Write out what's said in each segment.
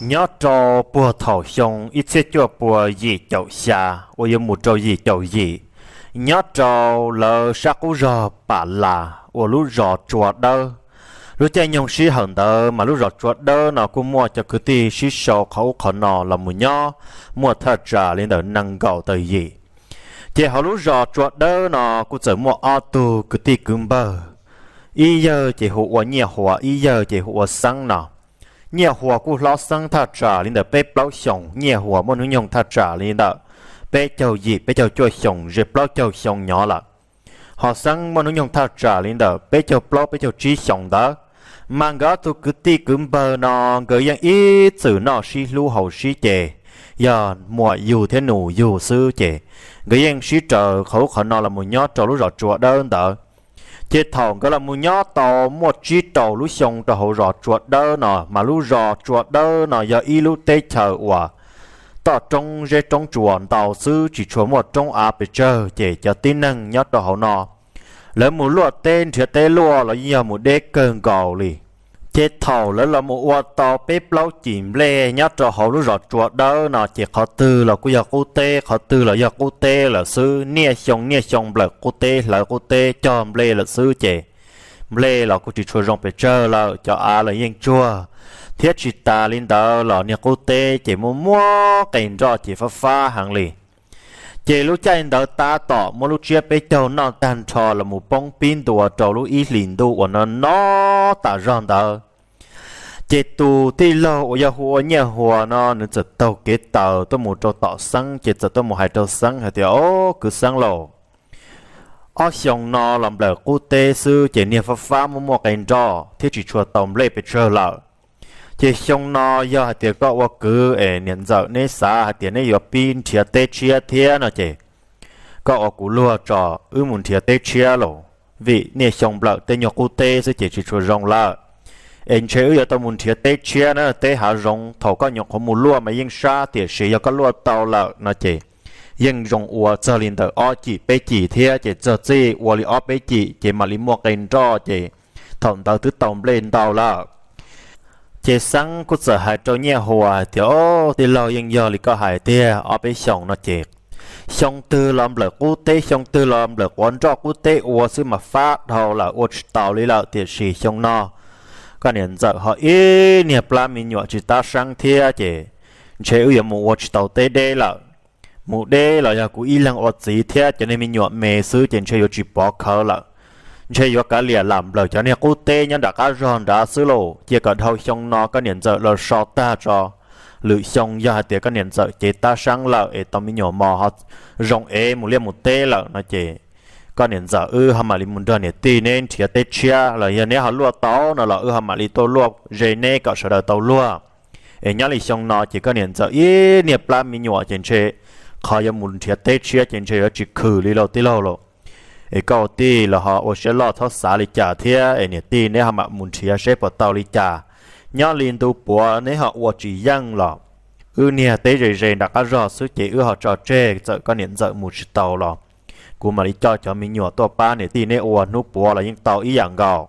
Nyob rau puag thaum xyoo ib txhiab cuaj pua yim caum xya uas yuav mus rau yim caum yim, nyob rau lawv sab qub zog Pam Las uas lub zos Tsua Dawb. Lub caij nyoog sij hawm ntawd mas lub zos Tsua Dawb no kuj muaj cov kwv tij sib sau qhov ub qhov no los mus nyob, muaj thaj tsam li ntawm nees nkaum tawm yim. Ces hauv lub zos Tsua Dawb no kuj txawm muaj ob tug kwv tij kwv npawg, ib yawg ces hu ua Nyiaj Huas, ib yawg ces hu ua Xeeb no. Nyiaj Huas kuj hlob Xeeb thaj tsam li ntawm peb plaub xyoos, Nyiaj Huas muaj hnub nyoog thaj tsam li ntawm peb caug yim peb caug cuaj xyoos ze plaub caug xyoo nyob lawm. Ho Xeeb muaj hnub nyoog thaj tsam li ntawm peb caug plaub peb caug tsib xyoos ntawd. Mas nkawd ob tug kwv tij kwv npawg no nkawd yeej ib txwm noj sib hlub haus sib ces, yog muam yug thiab nus yug xwb ces nkawd yeej sib raws qhov ub qhov no los mus nyob rau lub zos Tsua Dawb ntawd. Ces thaum nkawd los mus nyob tau muaj tsib rau lub xyoo rau hauv zos Tsua Dawb no mas lub zos Tsua Dawb no yog ib lub teb chaws uas toj roob zeb roob tsuas ntau xwb, tsis tshua muaj roob av pes tsawg, ces cov tib neeg nyob rau hauv no lawv mus luaj teb nrhiav teb luaj los yeej yog mus deb kawg nkaus li. Ces thaum lawv los mus ua tau peb plaub cim nplej nyob rau hauv lub zos Tsua Dawb no ces qhov twg los kuj yog qub teb, qhov twg los yog qub teb lawm xwb. Niaj xyoo niaj xyoo nplawm qub teb hlawv qub teb cog nplej lawm xwb ces nplej los kuj tsis tshua zoo pes tsawg lawm, cov av los yeej tsuag, thiab tsis tas li ntawd los niag qub teb ces muaj muaj qe nroj ces fab fab heev li. Ces lub caij ntawd tab tom muab lub tsiab peb caug noj tag nrho los mus poob pib ntua rau lub ib hlis ntuj uas no no tas zog ntawd. Ces tus tij laug uas yog hu ua Nyiaj Huas no nws txawm taug kev taws tuaj mus rau tom Xeeb, ces txawm tuaj mus hais rau Xeeb hais tias, Au, kwv Xeeb lauj, ob xyoo no los nplawm qub teb xwb ces niag fab fab muaj muaj qe nroj thiab tsis tshua tau nplej pes tsawg lawm. Ces xyoo no yog hais tias koj ua kwv es niam ntxawm neb xav hais tias neb yuav pib nrhiav teb tshiab thiab no ces koj ua kuv luag tso, wb mus nrhiav teb tshiab lauj. Vim niaj xyoo nplawm tej nyuag qub teb xwb ces tsis tshua zoo lawm. Es ntshe wb yuav tau mus nrhiav teb tshiab na, teb hav zoov. Thaum koj nyuam qhuav mus luaj mas yeej sab, tiam sis yog koj luaj tau lawm no ces yeej zoo ua txog li ntawm ob cim peb cim thiab, ces txog txij ua li ob peb cim ces mam li muaj qe nroj, ces thaum ntawd twb tau nplej ntau lawm. Ces Xeeb kuj txawm hais rau Nyiaj Huas hais tias, Au, tij laug, yeej yog li koj hais tiag, ob peb xyoos no ces xyoo twg los nplawm qub teb, xyoo twg los nplawm quav nroj qub teb ua xwb mas fab dhau lawm, ua tsis taus li lawm. Tiam sis xyoo no koj niam ntxawm ho ib niag plab me nyuam tsis tab seeb thiab ces ntshe wb yuav mus ua tsis tau teb deb lawm. Mus deb los yog kuv ib leeg ua txiv thiab cov niag me nyuam me xwb ces ntshe yuav tsis pov khawv lawm. Ntshe yuav kav liam lam nplawm cov niag qub teb nyob nram qab zog nrad xwb lauj. Cia kom dhau xyoo no koj niam ntxawm los so tag tso, lwm xyoo yog hais tias koj niam ntxawm cev tab seeb lawm es tau me nyuam mos ho zoo ev mus liaj mus teb lawm no ces koj niam ntxawm wb ho mam li mus nrog niam tij neb nrhiav teb tshiab, los yog neb ho luaj tau no los wb ho mam li tuaj luaj ze neb kom sawv daws tau luag. Es nyob li xyoo no ces koj niam ntxawm ib niag plab me nyuam ces ntshe qhov yuav mus nrhiav teb tshiab ces ntshe yuav tsis khwm li lauj tij laug lauj. Es koj ua tij los ho ua siab loj txhob xav li cas thiab, es niam tij neb ho mam mus nrhiav seb puas tau li cas. Nyob li ntu puav neb ho ua tsis yeej los wb niag teb ze ze nram qab zog xwb ces wb ho tso tseg, txawm koj niam ntxawm mus tsis tau los kuv mam li coj cov me nyuam tuaj pab niam tij neb ua, hnub puav los yeej tau ib yam nkaus.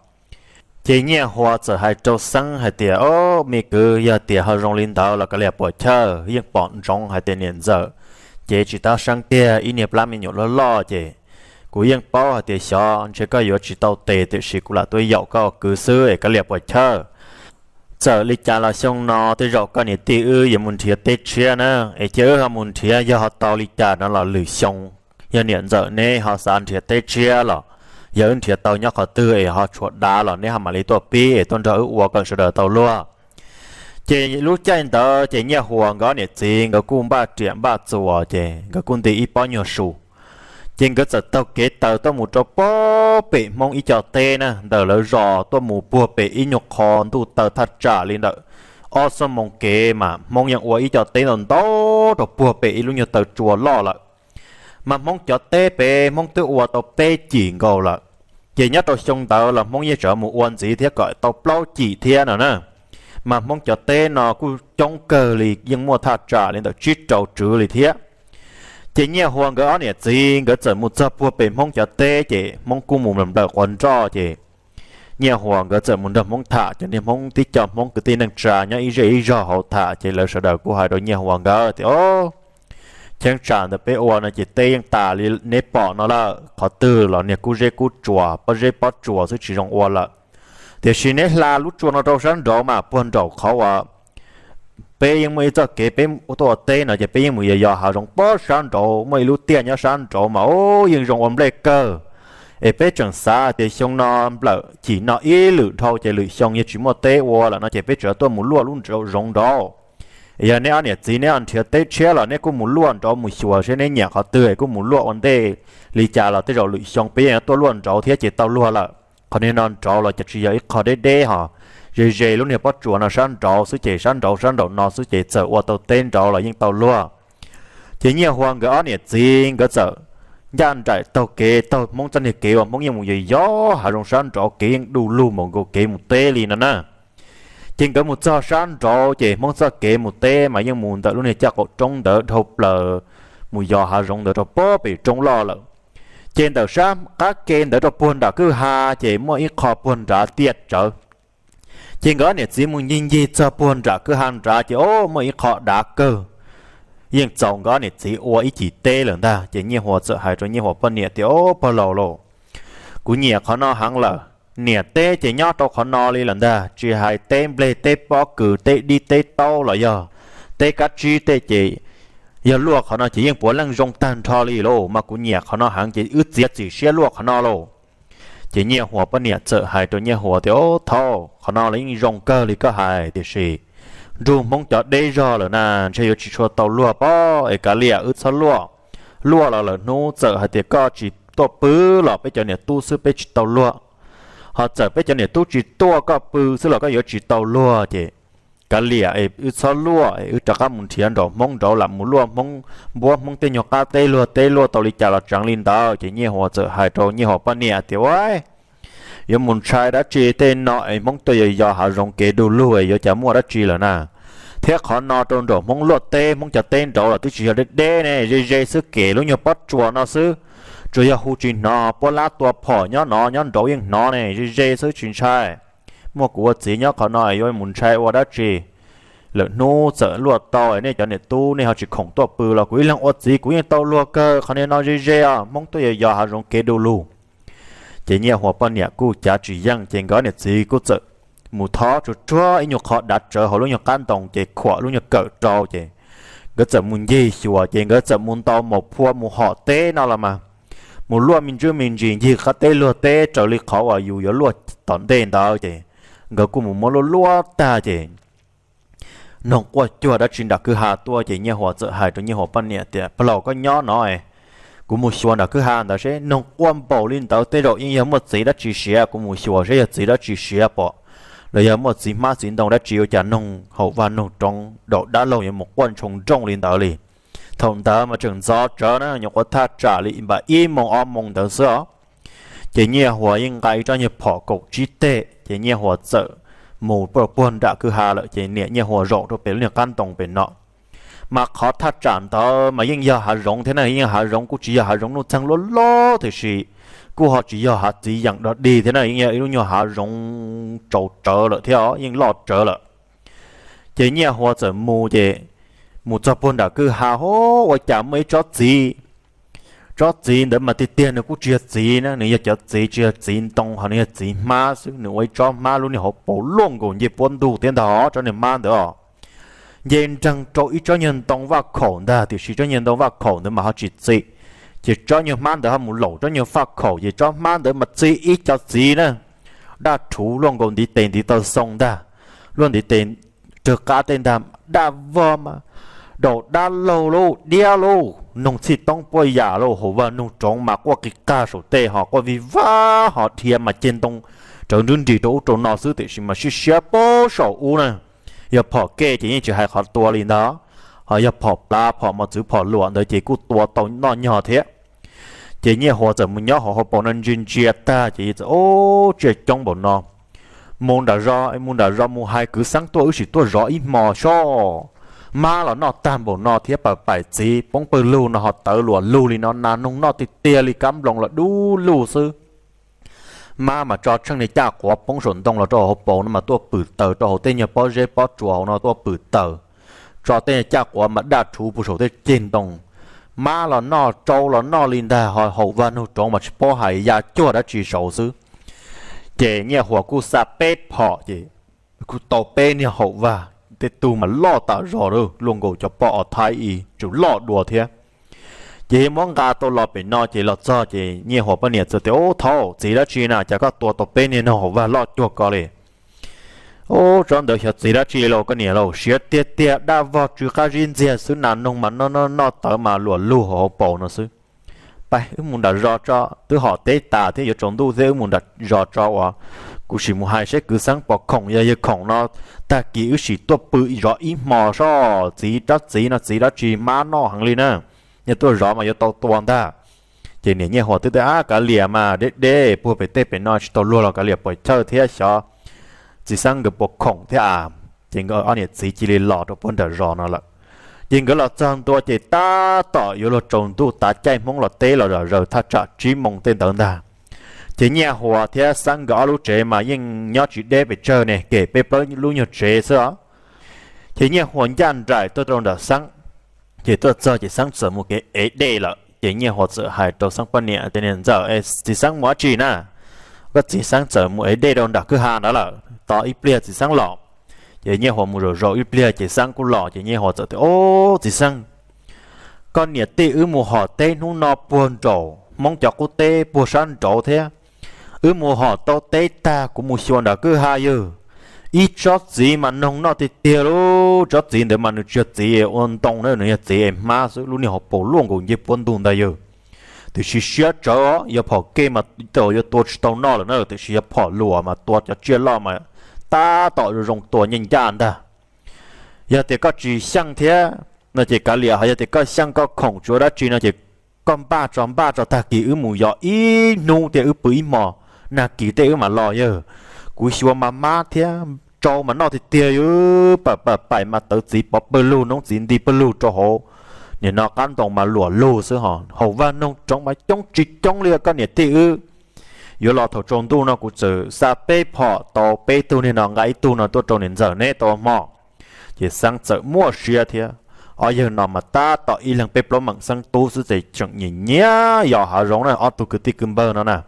Ces Nyiaj Huas txawm hais rau Xeeb hais tias, Au, me kwv, yog tias ho zoo li ntawd los kav liam puam chawj, yeej pom ntsoov hais tias niam ntxawm cev tsis tab seeb tiag, ib niag plab me nyuam loj loj ces kuv yeej paub hais tias xyov ntshe koj yuav tsis tau tes, tiam sis kuv lam tuaj yaum koj ua kwv xwb es kav liam puam chawj. Txawm li cas los xyoo no tej zaum koj niam tij wb yuav mus nrhiav teb tshiab na, es cia wb ho mus nrhiav, yog ho tau li cas no los lwm xyoo yog niam ntxawm neb ho xav nrhiav teb tshiab los yog wb nrhiav tau nyob qhov twg es ho tshuav dav los neb ho mam li tuaj pib es tuaj nrog wb ua kom sawv daws tau luag. Ces lub caij ntawd ces Nyiaj Huas nkawd niam txiv nkawd kuj npaj riam npaj txuas ces nkawd kuj nti ib pob nyuag su. Ces nkawd txawm taug kev taws tuaj mus rau puag pem Hmoob ib co teb na, ntawm lawv zos tuaj mus puag pem ib nyuag qho ntuj taw thaj tsam li ntawm ob xuab moos kev mas Hmoob yeej ua ib co teb ntau ntau rau puag pem ib lub nyuag taw tsua loj lawm. Mas Hmoob cov teb pem Hmoob twb ua tau peb cim nkaus lawm. Ces nyob rau xyoo ntawd los Hmoob yeej tseem mus ua ntxiv thiab kom tau plaub cim thiab no na. Mas Hmoob cov teb no kuj coob kawg li, yeej muaj thaj tsam li ntawm tsib rau tswv li thiab. Ces Nyiaj Huas nkawd ob niam txiv nkawd txawm mus txog puag pem Hmoob cov teb ces Hmoob kuj mus nplawm quav nroj ces Nyiaj Huas nkawd txawm mus nrog Hmoob tham, cov niag Hmoob tib co Hmoob kwv tij neej tsa nyob ib zej ib zog hauv tham, ces lawv sawv daws kuj hais rau Nyiaj Huas nkawd tias, Au, cheeb tsam ntawm peb ua no ces teb yeej tas li neb pom no lawm, qhov twg los niag kub zeb kub tsuas, pob zeb pob tsuas xwb tsis zoo ua lawm. Tiam sis neb hla lub tsua no rau sab nraud mas puag nraum qhov uas peb yeej muaj ib txoj kev peb tuaj ua teb no ces peb yeej mus yos yos hav zoov pob sab nraud, muaj ib lub tiaj nyob sab nraud mas ub yeej zoo ua nplej kawg. Es peb tseem xav tias xyoo no nplawm cim no ib lwm dhau ces lwm xyoo yog tsis muaj teb ua lawm no ces peb tseem tuaj mus luaj lub nraud zoov nraud. Yog neb ob niam txiv neb nrhiav teb tshiab los neb kuj mus luaj nraud mus xyuas seb neb nyiam qhov twg es kuj mus luaj ua ntej li cas los tej zaum lwm xyoo peb yeej tuaj luaj nraud thiab ces tau luag lawm. Qhov niag no nraud los ces tsis yog ib qho deb deb hos, ze ze lub niag pob tsuas no sab nraud xwb ces sab nraud sab nraum no xwb ces txawm ua tau teb nraud los yeej tau luag. Ces Nyiaj Huas nkawd ob niam txiv nkawd txawm ncaj nraim taug kev, taug Hmoob txoj niag kev uas Hmoob yeej mus yos yos hav zoov sab nraud, kev yeej du lug npaum nkaus kev mus teb li no na. Ces nkawd mus txog sab nraud ces Hmoob txoj kev mus teb mas yeej mus ntawm lub niag caj qaum roob ntawd dhau plaws mus yos hav zoov ntawd rau pob pem roob loj lawm. Ces ntawm sab qab ke ntawd rau puag nram kwj ha ces muaj ib qho puag nrad tiaj tsawv. Ces nkawd niam txiv mus ncig ncig txog puag nram kwj ha nrad ces o muaj ib qho dav kawg, yeej txaus nkawd niam txiv ua ib cim teb lawm ntag. Ces Nyiaj Huas txawm hais rau Nyiaj Huas poj niam tias, O pog laus lauj, kuv nyiam qhov no heev lawm. Niam teb ces nyob rau qhov no li lawm ntag, tsis hais teb nplej teb pob kws teb dib teb taub los yog teb kab tsib tej ces yog luaj qhov no ces yeej puav leej zoo tag nrho li lauj, mas kuv nyiam qhov no heev ces wb txiav txim siab luaj qhov no lauj. Ces Nyiaj Huas poj niam txawm hais rau Nyiaj Huas tias, O thaub, qhov no los yeej zoo kawg li koj hais, tiam sis nrug Hmoob cov deb zog lawm na, ntshe yuav tsis tshua tau luag pob, es kav liam wb txhob luaj. Luaj los lawm hnub txawm hais tias koj tsis tuaj pw los peb cov niam tub xwb peb tsis tau luag, ho txawm peb cov niam tub tsis tuaj koj pw xwb los koj yuav tsis tau luag ces kav liam es wb txhob luaj es wb rov qab mus nrhiav nraum Hmoob nraud lam mus luaj Hmoob, npuab Hmoob tej nyuag qab teb luag teb luaj tau li cas los tseev li ntawd. Ces Nyiaj Huas txawm hais rau Nyiaj Huas poj niam tias, Ua, yuav mus ntshai dab tsi tej no es Hmoob tuaj yos yos hav zoov kev du lug es yuav cas muaj dab tsi lawm na. Thiab qhov no rau nraum Hmoob luaj teb Hmoob cov teb nraud los twb tsis yog deb deb ne, ze ze xwb kem lub nyuag pob tsuas no xwb. Tsuas yog hu tsis hnov, puab lab tua phom nyob no nyob nraud yeej hnov ne, ze ze xwb tsis ntshai. Muaj kuv ua txiv nyob qhov no yuav mus ntshai ua dab tsi. Lwm hnub txawm luaj tau nej cov niam tub nej ho tsis khoom tuaj pw los kuv ib leeg ua txiv kuv yeej tau luag kawg, qhov niag no ze ze os, Hmoob tuaj yos yos hav zoov kev du lug. Ces Nyiaj Huas poj niam kuj cav tsis yeej ces nkawd niam txiv kuj txawm mus thov tsuag tsuag ib nyuag qho dav tsawv hauv lub nyuag qab ntoo ces khuam lub nyuag kawm rau ces nkawd txawm mus ncig xyuas ces nkawd txawm mus ntaus maus phua mus hom teb no los mas mus luaj me ntsuj me ntsis ncig qab teb luag teb raws li qhov uas yus yuav luaj tom ntej ntawd ces nkawd kuj mus muab luaj luaj tag ces noog quaj cuag dab tsi nram kwj ha tuaj ces Nyiaj Huas txawm hais rau Nyiaj Huas poj niam tias, Pog laus, koj nyob no, kuv mus xyuas nram kwj ha ntawd seb, noog quaj npaum li ntawd tej zaum yeej yog muaj txiv dab tsi siav, kuv mus xyuas seb yog txiv dab tsi siav pom, los yog muaj txiv hmab txiv ntoo dab tsi ua cas noog haum vaj noog roov daum dab laug yuav mus quaj ntshoo nrooj li ntawd li. Thaum ntawd mas tseem ntxov tsawv na, nyuam qhuav thaj tsam li npaum ib moos ob moos ntawd xwb os. Ces Nyiaj Huas yeej nqa ib tsob nyuag phom kaum tsib teg ces Nyiaj Huas txawm mus puag nram kwj ha lawm ces niam Nyiaj Huas zaum rau pem lub niag qab ntoo pem no. Mas qhov thaj tsam ntawd mas yeej yog hav zoov thiab na, yeej yog hav zoov, kuj tsis yog hav zoov nuj txeeg luaj loj tiam sis kuj ho tsis yog hav txiv yeem dog dig thiab na, yeej yog ib lub nyuag hav zoov tsaus tsawv lawm thiab os, yeej loj tsawv lawm. Ces Nyiaj Huas txawm mus ces mus txog puag nram kwj ha ho ua cas muaj ib tsob txiv. Tsob txiv ntawd mas tiag tiag nws kuj tsis yog txiv na, nws yog cov txiv tsis yog txiv ntoo ho nws yog txiv hmab xwb, nws ua ib tsob hmab lub niag hauv paus luaj nkaus ncej puab ntug thiab ntag tsob niag hmab ntawd os. Nce nreeg rau ib tsob nyuag ntoo vaj khaum ntag tiam sis tsob nyuag ntoo vaj khaum ntawd mas ho tsis txi. Ces tsob nyuag hmab ntawd ho mus laum tsob nyuag vaj khaum ces tsob hmab ntawd mas txi ib co txiv na, daj rhuv luaj nkaus ntiv tes ntiv taw xoo ntag, luaj ntiv tes rwg qab tej ntag, daj vog mas daum dab laug lauj, diab lauj, noog txhij toob puaj yam lauj, haum vaj noog roov mas quaj qis qag saum tej ho quaj vij vag ho dhia mas ceg ntoo rawv nrub nrig rau ub rau no xwb tiam sis mas siab siab puag saum ub na. Yog phom kej ces yeej tsis hais qhov tua li ntag, ho yog phom plav phom mos txwv phom luam ntawd ces kuj tua tau noj nyog thiab. Ces Nyiaj Huas txawm mus nyob hauv hauv paus no ntsia ntsia tag ces txawm, Ub, tsiaj coob npaum no, mus nram zos, mus nram zos mus hais kwv xeeb tuaj wb sim tuaj zov ib hmos sob. Hmab los noj tag npaum no thiab, paim paim txiv poob pawg lug no ho tawv luam lug li no, nas noog noj tiag tiag li, kab nploos los dub lug xwb. Mab mas tso tsheej niag caj quav poob saum ntoo los rau hauv paus no mas tuaj pwm taws rau hauv tej nyuag pob zeb pob tsuas hauv no tuaj pwm taws, tso tej nyuag caj quav mas daj rhuv puag saum tej ceg ntoo. Mab los noj, tsau los noj li ntag, ho haum vag nug roov mas tsis paub hais ya cuag dab tsi saud xwb. Ces Nyiaj Huas kuj xa peb phom ces kuj tau peb niag haum vag, tej tug mas loj tas zog luaj nkaus cov poj os thaib i, tseem loj dua thiab. Ces muab nqa tau los pem no ces los txog ces Nyiaj Huas poj niam txawm tias, Ub, thaub, txiv dab tsi na, cas koj tua tau peb niag noog haum vag loj cuag ko li? Ub, tsob ntawd xyov txiv dab tsi lauj koj niam lauj, siav tiag tiag, daj vog tsw qab zib ntxiag xwb, nas noog mas noj noj noj tawv mas luam lug hauv paus no xwb. Pab wb mus nram zos tso, twb hom teb tas thiab yuav tsaus ntuj thiab, wb mus nram zos tso uas kuv sim mus hais seb kwv Xeeb puas khoom, yog yawg khoom no tag kis wb sim tuaj pw zov ib hmo soj. Txiv, tsob txiv no txiv dab tsi mab noj heev li na, yog tuaj zov mas yuav tau tua ntag. Ces niam Nyiaj Huas twb tias, Ab, kav liam mas, deb deb puag pem tej pem no tsis tau luag los kav liam puas chawj thiab, xyov txiv Xeeb nkawd puas khoom thiab a. Ces nkawd ob niam txiv cia li los rau puag nram zos no lawm. Ces nkawd los txog ntua ces tab tom yuav luag tsaus ntuj tav caij Hmoob los teb los zom zaws thaj tsam tsib moos tej ntawd ntag. Ces Nyiaj Huas thiab Xeeb nkawd ob lub tsev mas yeej nyob tsis deb pes tsawg ne, kem peb plaub lub nyuag tsev xwb os. Ces Nyiaj Huas ncaj nraim tuaj rau nram Xeeb, ces tuaj txog ces Xeeb txawm mus kev ev dej lawm. Ces Nyiaj Huas txawm hais rau Xeeb poj niam tias, Niam ntxawm, txiv Xeeb mus dab tsi na? Koj txiv Xeeb txawm mus ev dej rau nram kwj ha ntawd lawm, tos ib pliag txiv Xeeb los. Ces Nyiaj Huas mus zaum zaum ib pliag ces Xeeb kuj los, ces Nyiaj Huas txawm tias, Ub, txiv Xeeb, koj niam tij wb mus hom teb hnub no puag nraum Hmoob cov qub teb puag sab nraud thiab. Wb mus hom tau teb tag kuv mus xyuas nram kwj ha yawg, ib tsob txiv mas noog noj tiag tiag lauj. Tsob txiv ntawd mas nws tsis yog txiv ua ntoo na, nws yog txiv es hmab xwb, lub niag hauv paus luaj nkaus ncej puab ntug ntag yawg. Tiam sis siab tsawv os, yog phom kej mas yuav tua tsis tau noj lawm na, tiam sis yog phom luam mas tua cov tsiaj loj mas tab tom zoo zoo tua nyiaj ncaj ntag. Yog tias koj tsis xyeej thiab no ces kav liam, ho yog tias koj xyeej koj khoom tsis ua dab tsi no ces koj npaj tso, npaj tso, tag kis wb mus yos ib hnub thiab wb pw ib hmos, nag kis tej wb mam los yawg. Kuv xyuas mas mab thiab tsau mas noj tiag tiag, yawg, pam pam paim mas tawv txiv pov pawg lug, noob txiv nti pawg lug rau hauv. Nim no qab ntoo mas luam lug xwb, ho haum vag noog roov mas coob tsis coob li koj niam tij wb. Yuav los thaum tsaus ntuj no kuv txawm xa peb phom tau peb tug niag no nqa ib tug no tuaj rau niam ntxawm neb tau hmo. Ces Xeeb txawm muaj siab thiab. Ob yawg no mas tab tom ib leeg peb plaub meem xeeb tub xwb ces tseem nyiam nyiam yos hav zoov na ob tug kwv tij kwv npawg no na.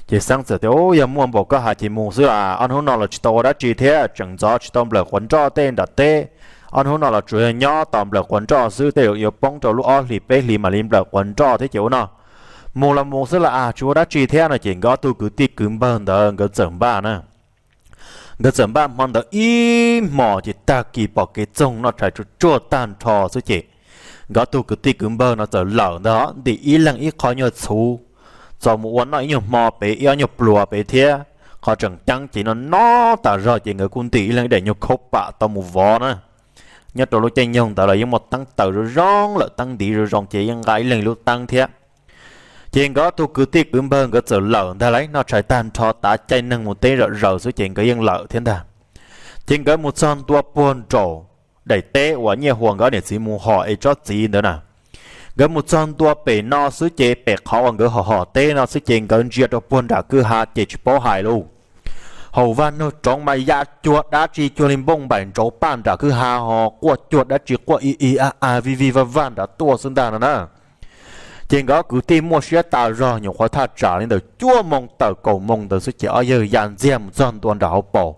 Ces Xeeb txawm tias, Ub, yog muaj npaum koj hais ces mus xwb las, ob hnub no los tsis tau ua dab tsi thiab, tseem ntxov tsis tau nplawm quav nroj tej nram teb. Ob hnub no los tsuas yog nyob tos nplawm quav nroj xwb, tej zaum yuav poob rau lub ob hlis peb hlis mam li nplawm quav nroj thiab ces ua no. Mus los mus xwb las, tsis ua dab tsi thiab no ces nkawd ob tug kwv tij kwv npawg ntawd nkawd txawm npaj na. Nkawd txawm npaj hmo ntawd ib hmos ces tag kis pom kev txoog noj tshais tsuag tsuag tag nrho xwb ces nkawd ob tug kwv tij kwv npawg no txawm lawm ntag, ntim ib leeg ib qho nyuag txhuv, txaus mus ua noj ib nyuag hmo pem ib ob nyuag pluas pem thiab. Qhov tseem ceeb ces no no tas zog ces nkawd kuj ntim ib leeg ib daim nyuag khaub pam tau mus vov na. Nyob rau lub caij nyoog ntawd los yeej muaj teeb taws zoo zoo lawm, teeb ntiv zoo zoo ces yeej nqa ib leeg lub teeb thiab. Ces nkawd ob tug kwv tij kwv npawg nkawd txawm lawm ntag lauj, noj tshais tag nrho tav caij neeg mus teb zom zaws xwb ces nkawd yeej lawm thiab ntag. Ces nkawd mus txog ntua puag nraum daim teb uas Nyiaj Huas nkawd niam txiv mus hom es tsob txiv ntawd na. Nkawd mus txog ntua pem no xwb ces pem qhov uas nkawd hom hom teb no xwb ces nkawd ntsia rau puag nram kwj ha ces tsis paub hais lauj, haum vag noog roov mas ya cuag dab tsi cuag li npauj npaim ntsauv paj nram kwj ha ho quaj cuag dab tsi quaj ib ib a a vij vij vaj vaj nrad tuaj xwb ntag no na. Ces nkawd ob kwv tij muaj siab tas zog, nyuam qhuav thaj tsam li ntawm cuaj moo tawm kaum moo ntawd xwb ces ob yawg ya ntxiag mus txog ntua nram hauv paus.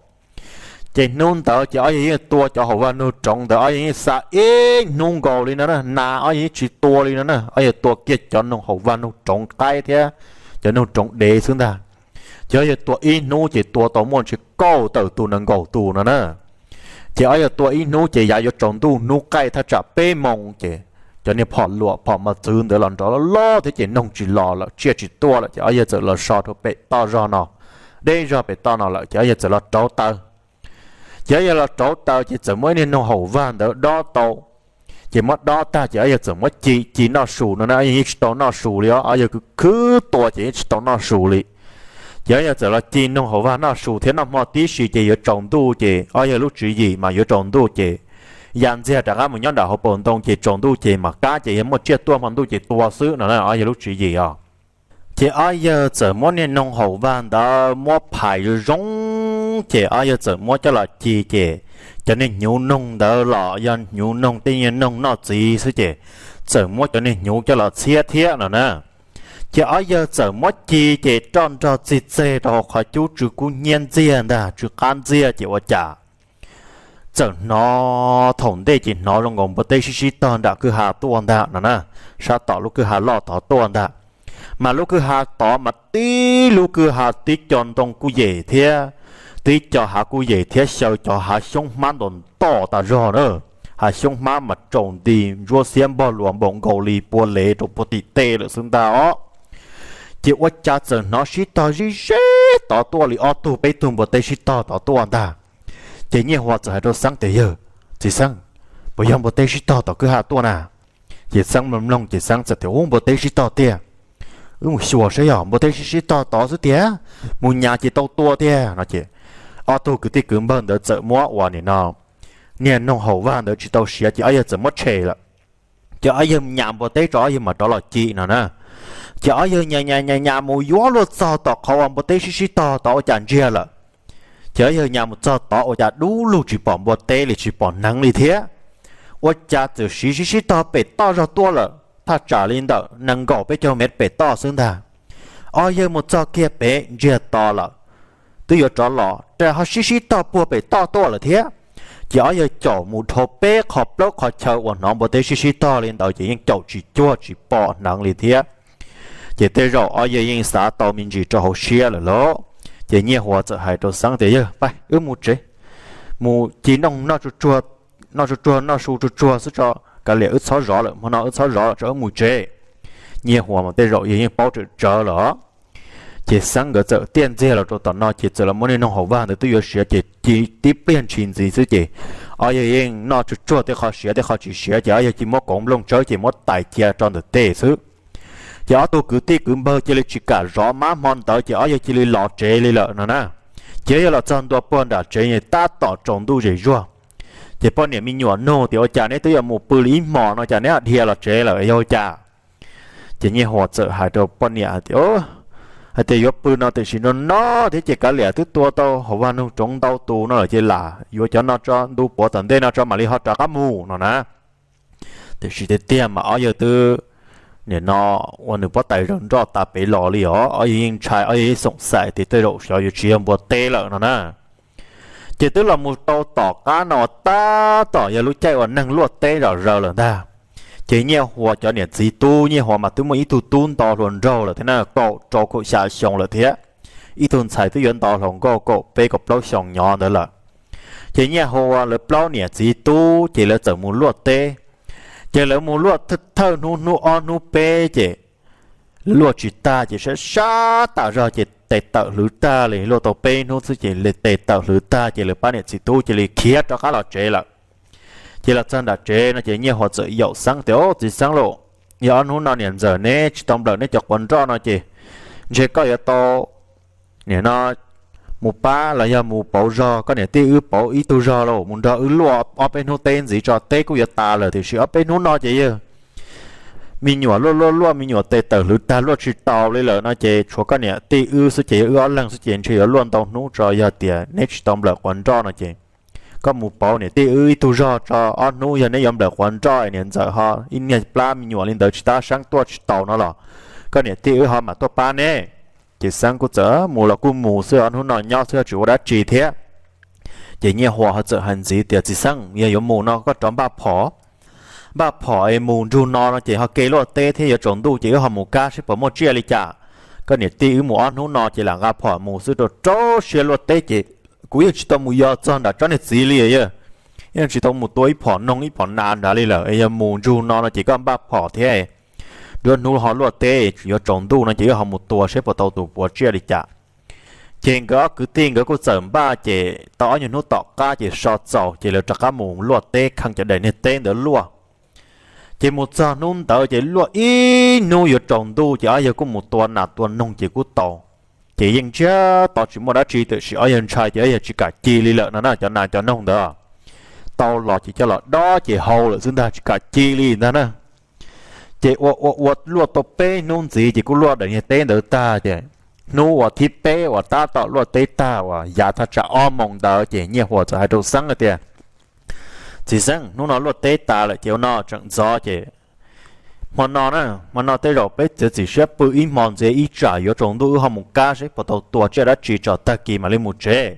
Ces hnub ntawd ces ob yawg yeej tua cov haum vag noog roov ntawd, ob yawg yeej xa ib hnub nkaus li no na, nas ob yawg yeej tsis tua li no na, ob yawg tua kiag cov noog haum vag noog roov qaib thiab cov noog roov dev xwb ntag. Ces ob yawg tua ib hnub ces tua tau muaj ntsis kaum tawm tus nees nkaum tus no na. Ces ob yawg tua ib hnub ces yav yuav tsaus ntuj hnub qaij thaj tsam peb moo ces cov niag phom luam phom mos txwv ntawd los nrov loj loj thiab ces noog tsis los lawm, tsiaj tsis tuaj lawm ces ob yawg txawm los so rau pem toj zog no, deb zog pem toj no lawm ces ob yawg txawm los rauv taws. Ces ob yawg los rauv taws ces txawm muab ib niag noog haum vag ntawd dob tau. Ces muab dob tag ces ob yawg txawm muab ci ci noj su no na, ob yawg yeej tsis tau noj su li os, ob yawg khwv khwv tua ces yeej tsis tau noj su li. Ces ob yawg txawm los ci noog haum vag noj su thiab, noj hmo tib si ces yuav tsaus ntuj ces ob yawg lub tswv yim mas yuav tsaus ntuj ces ya ntxiag rov qab mus nyob nram hauv paus ntoo ces tsaus ntuj ces mam kab ces yog muaj tsiaj tuaj hmo ntuj ces tua xwb no na, ob yawg lub tswv yim os. Ces ob yawg txawm muab niag noog haum vag ntawd muab phais zoo zoo, ces ob yawg txawm muab coj los ci, ces cov niag hnyuv noog ntawd los yog hnyuv noog tej niag noog noj txiv xwb, ces txawm muab cov niag hnyuv coj los txhiab thiab no na. Ces ob yawg txawm muab ci, ces roj nrog txij txeg rau hauv qhov cub tsw kub hnyiab ntxiag ntag, tsw qab ntxiag, ces ua cas txawm hnov thaum ntej ces hnov zoo nkaus npua teb sib sib tog nram kwj ha tuaj ntag no na, sab tom lub kwj ha loj tod tuaj ntag. Mas lub kwj ha tod mas tib lub kwj ha tib co ntoo kuj yem thiab, tib co hav kuj yem thiab, xyaw cov hav xyoob hmab ntaus ntoj tas zog na. Hav xyoob hmab mas tsaus nti ntsuab xiab npog luas npaum nkaus li pua lev rau puag tim tej lawm xwb ntag os. Ces ua cas txawm hnov sib tog zib zeb tod tuaj li ob tug peb tug npua teb sib tog tod tuaj ntag. Ces Nyiaj Huas txawm hais rau Xeeb tias, Yawg, txiv Xeeb, puas yog npua teb sib tog tom kwj ha tuaj na? Ces Xeeb mloog mloog ces Xeeb txawm tias, Ub, npua teb sib tog tiag. Wb mus xyuas saib yog npua teb sib sib tog tod xwb tiag, mus nyas ces tau tua tiag no. Ces ob tug kwv tij kwv npawg ntawd txawm muab uas nim no niag noog haum vag ntawd tsis tau siav ces ob yawg txawm muab tshem lawm. Ces ob yawg nyas npua teb tso ob yawg mam rov los ci no na. Ces ob yawg nyas nyas nyas nyas mus yuav luag txog tom qhov uas npua teb sib sib tog tod ua cas ntsiag lawm. Ces ob yawg nyas mus txog tod ua cas dub lug tsis pom npua teb li tsis pom hneev li thiab. Ua cas txawm siv sib sib tog pem toj zog tuaj lawm thaj tsam li ntawm nees nkaum peb caug mev pem toj xwb ntag. Ob yawg mus txog kiag pem ntsiag to lawm, twb yuav rov los rag ho sib sib tog puag pem toj tuaj lawm thiab. Ces ob yawg caum mus dhau peb qho plaub qhov chaw uas hnov npua teb sib sib tog li ntawd ces yeej caum tsis cuag tsis pom hneev li thiab. Ces tej zaum ob yawg yeej xav tau me ntsis rau hauv siab lawm lauj. Ces Nyiaj Huas txawm hais rau Xeeb tias, Yawg, pab wb mus tsev, mus ci noog noj tsuag tsuag, noj tsuag tsuag noj su tsuag tsuag xwb tso, kav liam wb txhob zov lawm, hmo no wb txhob zov lawm tso, wb mus tsev. Nyiaj Huas mas tej zaum yawg yeej paub tsawm tsawv lawm. Ces Xeeb nkawd txawm tiaj ntxiag los rau tom no ces txawm los muab niag noog haum vag ntawd twb yuav siav ces ci tib pliag ntshis ntxiv xwb ces ob yawg yeej noj tsuag tsuag tej qho siav tej qho tsis siav ces ob yawg cia muab kauv nplooj tsawb ces muab tais cia rau ntawm tej xwb. Ces ob tug kwv tij kwv npawg cia li tsis kam zov mab hmo ntawd ces ob yawg cia li los tsev li lawm no na. Ces yawg los txog ntua puag nram tsev tab tom tsaus ntuj zem zuag. Ces poj niam me nyuam nug tias, Ua cas neb twb yuav mus pw li ib hmos no cas neb dhia los tsev lawm yog ua cas? Ces Nyiaj Huas txawm hais rau poj niam hais tias, Hais tias yuav pw no tiam sis no no thiab ces kav liam twb tua tau haum vag noog roov ntau tus no lawm ces lam yuav cov no tso ntu puav tom ntej no tso mam li ho rov qab mus no na. Tiam sis tiag tiag mas ob yawg twb nim no ua nws pob tais zaws nroj tas pem los li os, ob yawg yeej ntshai ob yawg yeej xoom xaim tias tej zaum xyov yuav tsis yog npua teb lawm no na. Ces twb los mus tau tom qab no tab tom yog lub caij uas neeg luaj teb zom zaws lawm ntag. Ces Nyiaj Huas cov niam txiv tub, Nyiaj Huas mas twb muaj ib tug tub nto hluas nraug lawm thiab na, kaum rau kaum xya xyoo lawm thiab. Ib tug ntxhais twb yuav nto hluas nkauj kaum peb kaum plaub xyoo nyob ntawd lawm. Ces Nyiaj Huas lawv plaub niam txiv tub ces lawv txawm mus luaj teb. Ces lawv mus luaj thawj hnub hnub ob hnub peb ces lawv luaj tsis tag ces sab sab tas zog ces tes tawm hlwv tag li, luaj tau peb hnub xwb ces tes tawm hlwv tag ces lawv pab niam txiv tub cia li khiav rov qab los tsev lawm. Ces los txog nram tsev no ces Nyiaj Huas txawm yaum Xeeb tias, Au, txiv Xeeb lauj, yog ob hnub no niam ntxawm neb tsis tau nplawm neb cov quav nroj no ces ntshe koj yuav tau nim no mus pab los yog mus pauv zog, koj niam tij wb pauv ib tug zog lauj, mus nrog wb luaj ob peb hnub teb ntxiv tso, teb kuj yuav tas lawm tiam sis ob peb hnub no ces yog me nyuam luaj luaj luaj me nyuam tes tawm hlwv tag luaj tsis tau li lawm no ces tshuav koj niam tij wb xwb ces yog wb ob leeg xwb ces ntshe yuav luaj ntau hnub tso, yog tias neb tsis tau nplawm quav nroj no ces koj mus pauv niam tij wb ib tug zog tso, ob hnub yog neb yuav nplawm quav nroj niam ntxawm ho ib niag plab me nyuam li ntawd tsis tab seeb tuaj tsis tau no los koj niam tij wb ho mam tuaj pab neb. Ces Xeeb kuj txawm mus los kuj mus xwb, ob hnub no nyob xwb tsis ua dab tsi thiab. Ces Nyiaj Huas ho txawm hais ntxiv tias, Txiv Xeeb, yog yuav mus no koj rov npaj phom, npaj phom es mus nrug no no ces ho ke luaj teb thiab yuav tsaus ntuj ces wb ho mus kab seb puas muaj tsiaj li cas. Koj niam tij wb mus ob hnub no ces lam nqa phom mus xwb rau rau siab luaj teb ces kuv yeej tsis tau mus yos txog nram tsob niag txiv li, yeej tsis tau mus tua ib phom noog ib phom nas nrad li lawm. Yog mus nrug no no ces koj npaj phom thiab, nruab hnub ho luaj teb yuav tsaus ntuj no ces wb ho mus tua seb puas tau tus puav tsiaj li cas. Ces nkawd ob kwv tij nkawd kuj txawm npaj ces tau ob nyuag hnub tom qab ces so txaus ces lawv rov qab mus luaj teb kheej cov daim niag teb ntawd luaj. Ces mus txog hnub ntawd ces luaj ib hnub yuav tsaus ntuj ces ob yawg kuj mus tua nas tua noog ces kuj tau. Ces yeej ntsiag to tsis muaj dab tsi tiam sis ob yawg ntshai ces ob yawg tsis kam ci li lawm no na, cov nas cov noog ntawd tau los ces coj los dob ces hau lawm xwb ntag, tsis kam ci li ntag na. Ces ua ua ua luaj tau peb hnub ntxiv ces kuj luaj daim niag teb ntawd tag ces hnub uas thib peb uas tab tom luaj teb tag uas yav thaj tsam ob moos ntawd ces Nyiaj Huas txawm hais rau Xeeb tias, Txiv Xeeb, hnub no luaj teb tas lawm ces ua no tseem ntxov ces hmo no na, hmo no tej zaum peb txiav txim siab pw ib hmo ntxiv ib tsam yuav tsaus ntuj wb ho mus kab seb puas tau tua tsiaj dab tsi tso tag kis mam li mus tsev.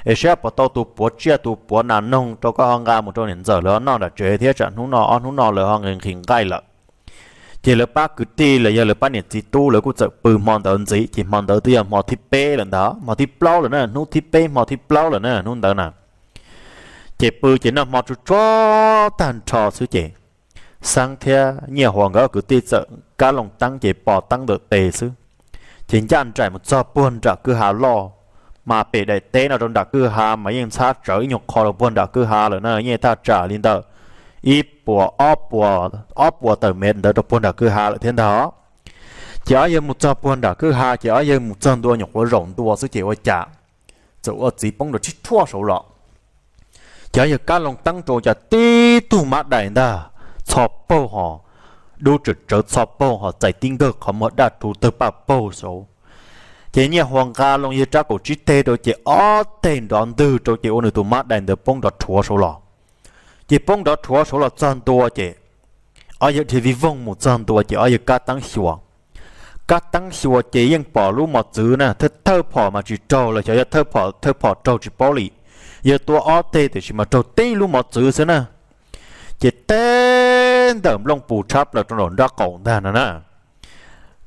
Es seb puas tau tus puav tsiaj tus puav nas noog rau koj ho nqa mus rau niam ntxawm lawv noj nram tsev thiab tsam hnub no ob hnub no lawv ho nqhis nqhis nqaij lawm. Ces lawv pab kwv tij los yog lawv pab niam txiv tub lawv kuj txawm pw hmo ntawd ntxiv ces hmo ntawd twb yog hmo thib peb lawm ntag, hmo thib plaub lawm na, hnub thib peb hmo thib plaub lawm na hnub ntawd na. Ces pw ces noj hmo tsuj tsuag tag nrho xwb ces Xeeb thiab Nyiaj Huas nkawd kwv tij txawm kab loo teeb ces pom teeb ntawm tes xwb. Ces ncaj nraim mus txog puag nram kwj ha loj, mas pem daim teb no rau nram kwj ha mas yeej ntxhab tsawv ib nyuag qho rau puag nram kwj ha lawm na, yeej thaj tsam li ntawm ib puas ob puas, ob puas tawm mev ntawd rau puag nram kwj ha lawm thiab ntag. Ces ob yawg mus txog puag nram kwj ha ces ob yawg mus txog ntua nyuam qhuav zaum ntua xwb ces ua cas txawm ua txiv poob rau tib rhuaj saud los. Ces ob yawg kab loo teeb rau cas tib tug mab dais ntag, txho paug ho, dub tsawv tsawv txho paug ho txais tib nkawg qhov muag daj rhuv tawg paj paug saud. Ces Nyiaj Huas nqa loo yawg rab kaum tsib teg rau ces ob teg nrov ntwg rau ces ua nws tus mab dais ntawd poob nrov rhuav saud los. Ces poob nrov rhuav saud los txog ntua ces ob yawg dhia vij voog mus txog ntua ces ob yawg kab teeb xyuas. Kab teeb xyuas ces yeej pom lub mos txwv na, thawj thawj phom mas tsis raug los xyov yog thawj phom thawj phom raug tsis paub li. Yawg tua ob teg tiam sis mas raug tib lub mos txwv xwb na. Ces teb ntawm nplooj pus tshab plaws rau nram nrab qaum ntag no na.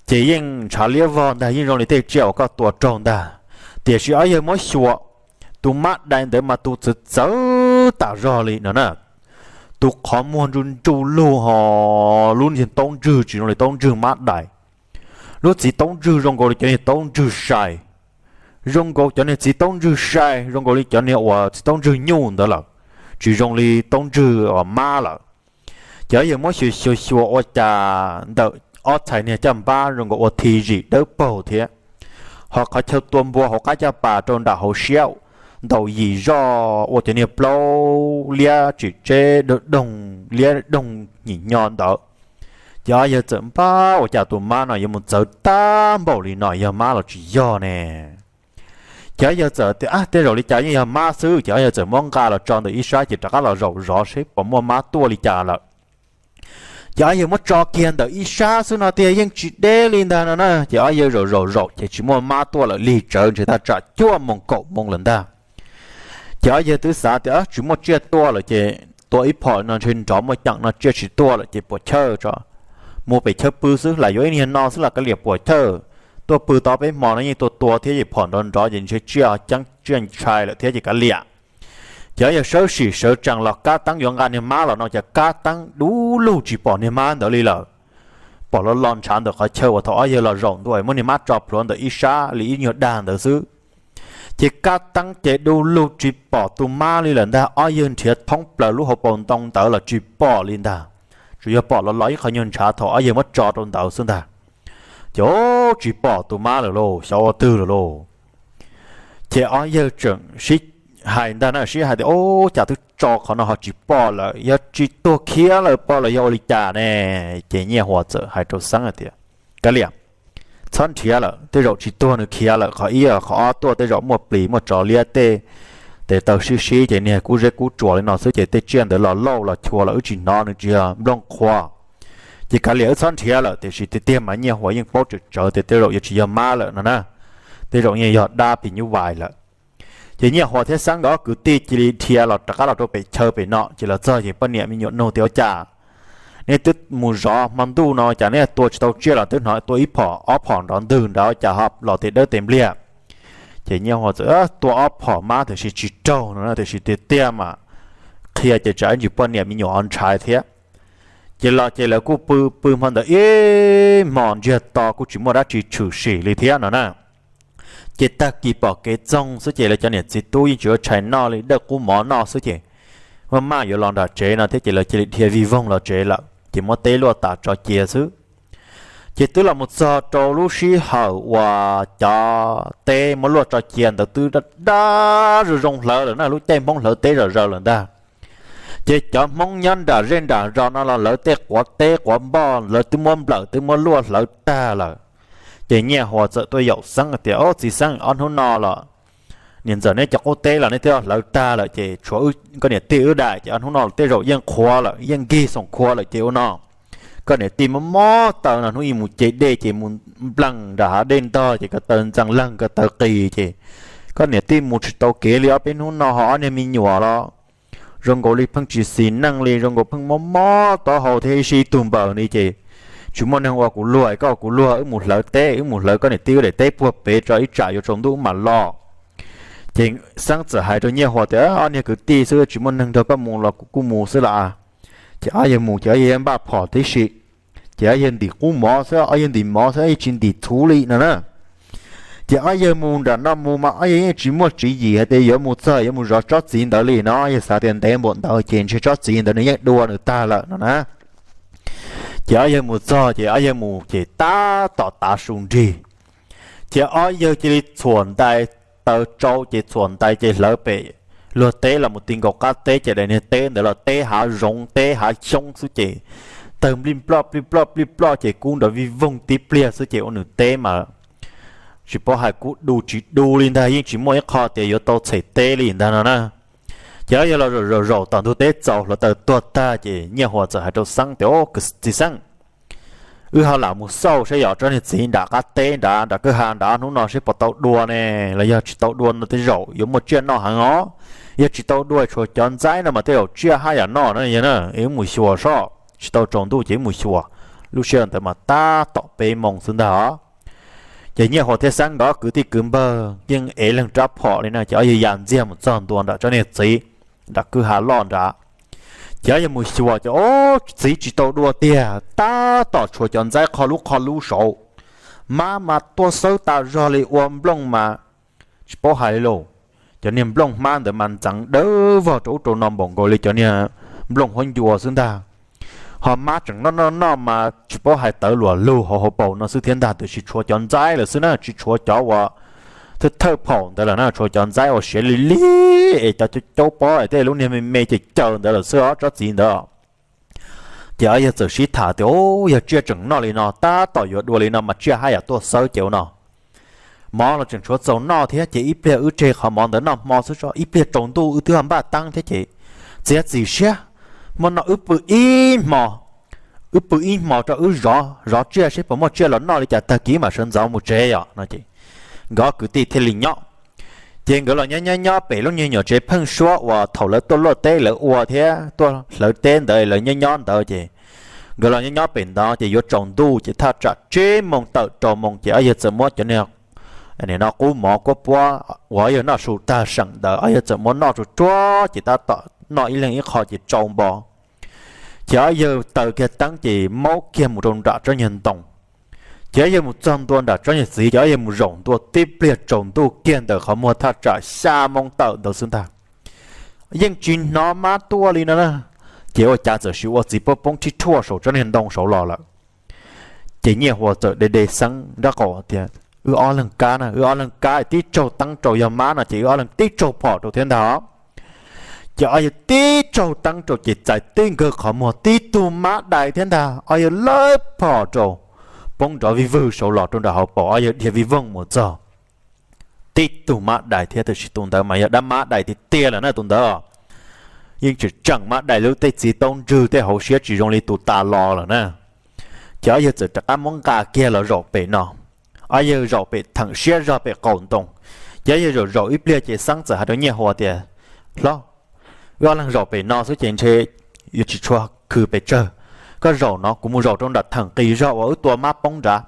Ces yeej ntshav liab vog ntag, yeej zoo li tej tsiaj uas koj tua raug ntag. Tiam sis ob yawg muab xyuas, tus mab dais ntawd mas tus txawv txawv tas zog li no na. Tus qhov muag ntsuj ntsuj lug ho, lub niag taub ntswg tsis zoo li taub ntswg mab dais. Lub txiv taub ntswg zoo nkaus li cov niag taub ntswg sai, zoo nkaus cov niag txiv taub ntswg sai, zoo nkaus li cov niag uas txiv taub ntswg nyuj ntawd lawm, tsis zoo li taub ntswg uas mab lawm. Ces ob yawg muab xyuas xyuas xyuas ua cas ntawm ob txhais niag caj npab zoo nkaus ua thi zim dawb paug thiab, ho qhov chaw tua npua hauv qab caj pas rau nram hauv siab ntaus yim zoj ua cov niag plaub liab tsim tseb doog doog liab doog nyim nyo ntawd. Ces ob yawg txawm npab ua cas tus mab no yuav mus txawv tag npaum li no, yog mab los tsis yog ne? Ces ob yawg txawm tias, Ab, tej zaum li cas yeej yog mab xwb. Ces ob yawg txawm muab nqa los tso ntawm ib sab ces rov qab los zaum zov seb puas muaj mab tuaj li cas lawm. Ces ob yawg muab tso kiag ntawm ib sab xwb no tiag yeej tsis deb li ntag no na. Ces ob yawg zaum zaum zaum ces tsis muaj mab tuaj lawm li, tsawv ntshe thaj tsam cuaj moos kaum moos lawm ntag. Ces ob yawg twb xav tias tsis muaj tsiaj tuaj lawm ces tua ib phom no ntshe nrov muaj ceem no tsiaj tsis tuaj lawm ces puas chawj tso, mus pem chaw pw xwb, lam yuav ib niag no xwb los kav liam puas chawj. Tuaj pw tau peb hmo no yeej tua tua thiab ces phom nrov nrov ces ntshe tsiaj ceeb tsiaj ntshai lawm thiab ces kav liam. Ces ob yawg sawv sim sawv tsees los kab teeb yuav nqa niag mab los no ces kab teeb du lug tsis pom niag mab ntawd li lawm. Pom los los ntshav ntawm qhov chaw uas thaum ob yawg los zaum ntua muab niag mab tso plhuav ntawm ib sab li ib nyuag dag ntawd xwb. Ces kab teeb ces du lug tsis pom tus mab li lawm ntag, ob yawg nrhiav thoob plaws lub hauv paus ntoo ntawd los tsis pom li ntag. Tsuas yog pom los los ib qho nyuag ntshav thaum ob yawg muab tso rau ntawd xwb ntag. Ces tsis pom tus mab lawm lauj, xyov ua twg lawm lauj. Ces ob yawg tseem sib hais ntag na, sib hais tias, Ub, cas twb tso qhov no ho tsis pom lawm, yog tsis tuag khiav lawm pob los yog ua li cas ne? Ces Nyiaj Huas txawm hais rau Xeeb hais tias, Kav liam, txhob nrhiav lawm, tej zaum tsis tuag nws khiav lawm. Qhov ib, qhov ob tuaj tej zaum muaj plis muaj tsov liab tej tes taw sib sib ces niag kub zeb kub tsuas li no xwb ces tej tsiaj ntawd los lauj los chua los wb tsis hnov, nws tsis yog nplooj qhuav. Ces kav liam wb txhob nrhiav lawm, tiam sis tiag tiag mas Nyiaj Huas yeej paub tsawm tsawv tias tej zaum yuav tsis yog mab lawm no na, tej zaum yeej yog dab phim nyuj vais lawm. Ces Nyiaj Huas thiab Xeeb nkawd ob kwv tij cia li dhia los rov qab los rau pem chaw pem no ces los txog ces poj niam me nyuam nug tias, Ua cas nej twb mus zov hmo ntuj no cas nej tua tsis tau tsiaj los twb hnov tua ib phom ob phom nrov ntwg nrad, cas ho los tes dawb tes npliag? Ces Nyiaj Huas txawm tua ob phom mab tiam sis tsis raug no, tiam sis tiag tiag mas qhia ces tsam ib ntsis poj niam me nyuam ho ntshai thiab. Ces los ces lawv kuj pw pw hmo ntawd ib hmos ntsiag to kuj tsis muaj dab tsi tshwm sim li thiab no na. Ces tag kis pom kev txoog xwb ces lawv cov niam txiv tub yeej tsis ua tshais noj li, dawj qub mov noj xwb ces maj maj yuav los nram tsev no thiab ces lawv cia li dhia vij voog los tsev lawm ces muab teb luaj tas tso cia xwb. Ces twb los mus txog rau lub sij hawm uas cov teb muab luaj tso cia ntawd twb dab dab zoo zoo hlawv lawm na, lub caij Hmoob hlawv teb zom zaws lawm ntag. Ces cov Hmoob nyob nram zej nram zos no los lawv tej quav teb quav npoj lawv twb muab nplawm twb muab luaj hlawv tag lawm. Ces Nyiaj Huas txawm tuaj yaum Xeeb tias, Au, txiv Xeeb, ob hnub no los niam ntxawm neb cov qub teb los neb twb hlawv tag lawm ces tshuav koj niam tij wb daim ces ob hnub no tej zaum yeej qhuav lawm, yeej nkig xoom khua lawm ces ua no, koj niam tij mob mob taw no hnub ib mus ce dej ces mus nplees nram hav dej ntog ces ko taw ntxees leeg ko taw qis ces koj niam tij mus tsis tau kev li ob peb hnub no ho ob niag me nyuam los zoo nkaus li pheej tsis xis neej li, zoo nkaus pheej mob mob taub hau thiab ib sij ib tug npaws li ces tsis muaj neeg ua kuv luag, koj ua kuv luag wb mus hlawv teb, wb mus hlawv koj niam tij wb daim teb puag pem tso ib tsam yuav tsaus ntuj wb mam los. Ces Xeeb txawm hais rau Nyiaj Huas tias, Ob niag kwv tij xwb tsis muaj neeg nrog koj mus los kuv kuj mus xwb las. Ces ob yawg mus ces ob yawg npaj phom tib si, ces ob yawg ntim qub mov xwb, ob yawg ntim mov xwb, ob yawg tsis ntim txhuv li no na. Ces ob yawg mus nram no mus mas ob yawg yeej tsis muaj tswv yim hais tias yuav mus txog yuav mus zov tsob txiv ntawd li no, ob yawg xav tias ntev npaum ntawd ces ntshe tsob txiv ntawd nws yeej dua nws tag lawm no na. Ces ob yawg mus txog ces ob yawg mus ces tab tom tav su nrig, ces ob yawg cia li txhuam ntais, taws tsau ces txhuam ntais ces hlawv pem luag teb los mus ti nkaus qab teb ces daim niag teb ntawd los teb hav zoov teb hav xyoob xwb ces tawg nplij nploj nplij nploj nplij nploj ces kub nrov vij voog tib pliag xwb ces ua nws teb mas tsis paub hais kub du tsis du li ntag, yeej tsis muaj ib qho tias yuav tau txhem teb li ntag no na. Ces ob yawg los zaum zaum tom ntug teb txaus hluav taws tuag tag ces Nyiaj Huas txawm hais rau Xeeb tias, Txiv Xeeb, wb ho lam mus xauj saib yog tsob niag txiv nram qab teb nrad nram kwj ha nrad hnub no seb puas tau dua ne, los yog tsis tau dua no tej zaum yuav muaj tsiaj noj heev os. Yog tsis tau dua tshuav cov ntxaib no mas tej zaum tsiaj haj yam noj no yog na, wb mus xyuas soj tsis tau tsaus ntuj ces wb mus xyuas. Lub sij hawm ntawd mas tab tom peb moos xwb ntag os. Ces Nyiaj Huas thiab Xeeb nkawd ob kwv tij kwv npawg yeej ev leeg rab phom li na ces ob yawg ya ntxiag mus txog ntua nram tsob niag txiv nram kwj ha loj nrad. Ces ob yawg mus xyuas ces ob txiv tsis tau dua tiag, tab tom tshuav cov ntxaib qho lub qho lub saud. Mab mas tuaj xawb tas zog li ua nplooj mas tsis paub hais li lauj. Cov niag nplooj hmab ntawd mas ntxeev dawb vog rau ub rau no npaum nkaus li cov niag nplooj huab ncua xwb ntag. Ho mab tseem noj noj noj mas tsis paub hais tawv luam lug hauv hauv paus no xwb thiab ntag, tiam sis tshuav cov ntxaib lawm xwb na, tsis tshuav cov uas thawj thawj phaum ntawd lawm na, tshuav cov ntxaib uas siav li li es cov caub pob tej lub niag me me ces caws ntawd lawm xwb os tsob txiv ntawd. Ces ob yawg txawm sib tham tias, Yog tsiaj tseem noj li no tab tom yuav dua li no mas tsiaj haj yam tuaj xawb ces ua no. Mov los tseem tshuav txaus noj thiab ces ib pliag wb tseg qhov mov ntawd noj hmo xwb tso, ib pliag tsaus ntuj wb twb ho npaj teeb thiab ces txiav txim siab, hmo no wb pw ib hmo, wb pw ib hmo rau wb zov zov tsiaj seb puas muaj tsiaj los noj li cas tag kis mam sawv ntxov mus tsev os no ces nkawd ob kwv tij thiaj li nyob. Ces nkawd los nyob nyob nyob pem lub niag nyuam tsev pheeb suab uas thaum lawv tuaj luaj teb lawv ua thiab tuaj hlawv teb ntawd lawv nyob nyob ntawd ces nkawd los nyob nyob pem ntawd ces yuav tsaus ntuj ces thaj tsam tsib moos tawm rau moos ces ob yawg txawm muab cov niag no qub mov kuab puab uas ob yawg noj su tag seem ntawd ob yawg txawm muab noj tsuag tsuag ces tab tom noj ib leeg ib qho ces tsau npo. Ces ob yawg taws kiag teeb ces maub kiag mus rau nram tsob niag ntoo. Ces ob yawg mus txog ntua nram tsob niag txiv ces ob yawg mus zaum ntua tib pliag tsaus ntuj kiag ntawm qhov muag thaj tsam xya moo tawm ntawd xwb ntag. Yeej tsis hnov mab tuaj li no na. Ces ua cas txawm sim ua txiv poob poob rhib rhuaj saum tsob niag ntoo saud los lawm. Ces Nyiaj Huas txawm de de Xeeb nraub qaum tias, Wb ob leeg kab na, wb ob leeg kab tib tsaug teeb rau, yog mab no ces wb ob leeg tib tsaug phom rau thiab ntag. Ces ob yawg tib tsaug teeb rau ces txais tib nkawg qhov muag tib tug mab dais thiab ntag, ob yawg lawb phom rau, poob nrov vij vwg saud los rau nram hauv paus ob yawg dhia vij voog mus txog. Tib tug mab dais thiab, tab sis tus ntawd mas yog dab mab dais tiag tiag lawm na tus ntawd. Yeej tseem tseem mab dais lub tej txiv taub ntswg tej hauv siab tsis zoo li tus tas los lawm na. Ces ob yawg txawm rov qab muab nqa kiag los zaum pem no. Ob yawg zaum pem theem siab zog pem qaum ntoo. Ces ob yawg zaum zaum ib pliag ces Xeeb txawm hais rau Nyiaj Huas tias, Hlob, wb ob leeg zaum pem no xwb ces ntshe yuav tsis tshua khwv pes tsawg. Koj zaum no kuv mus zaum rau nram theem qis zog uas wb tua mab poob nrad.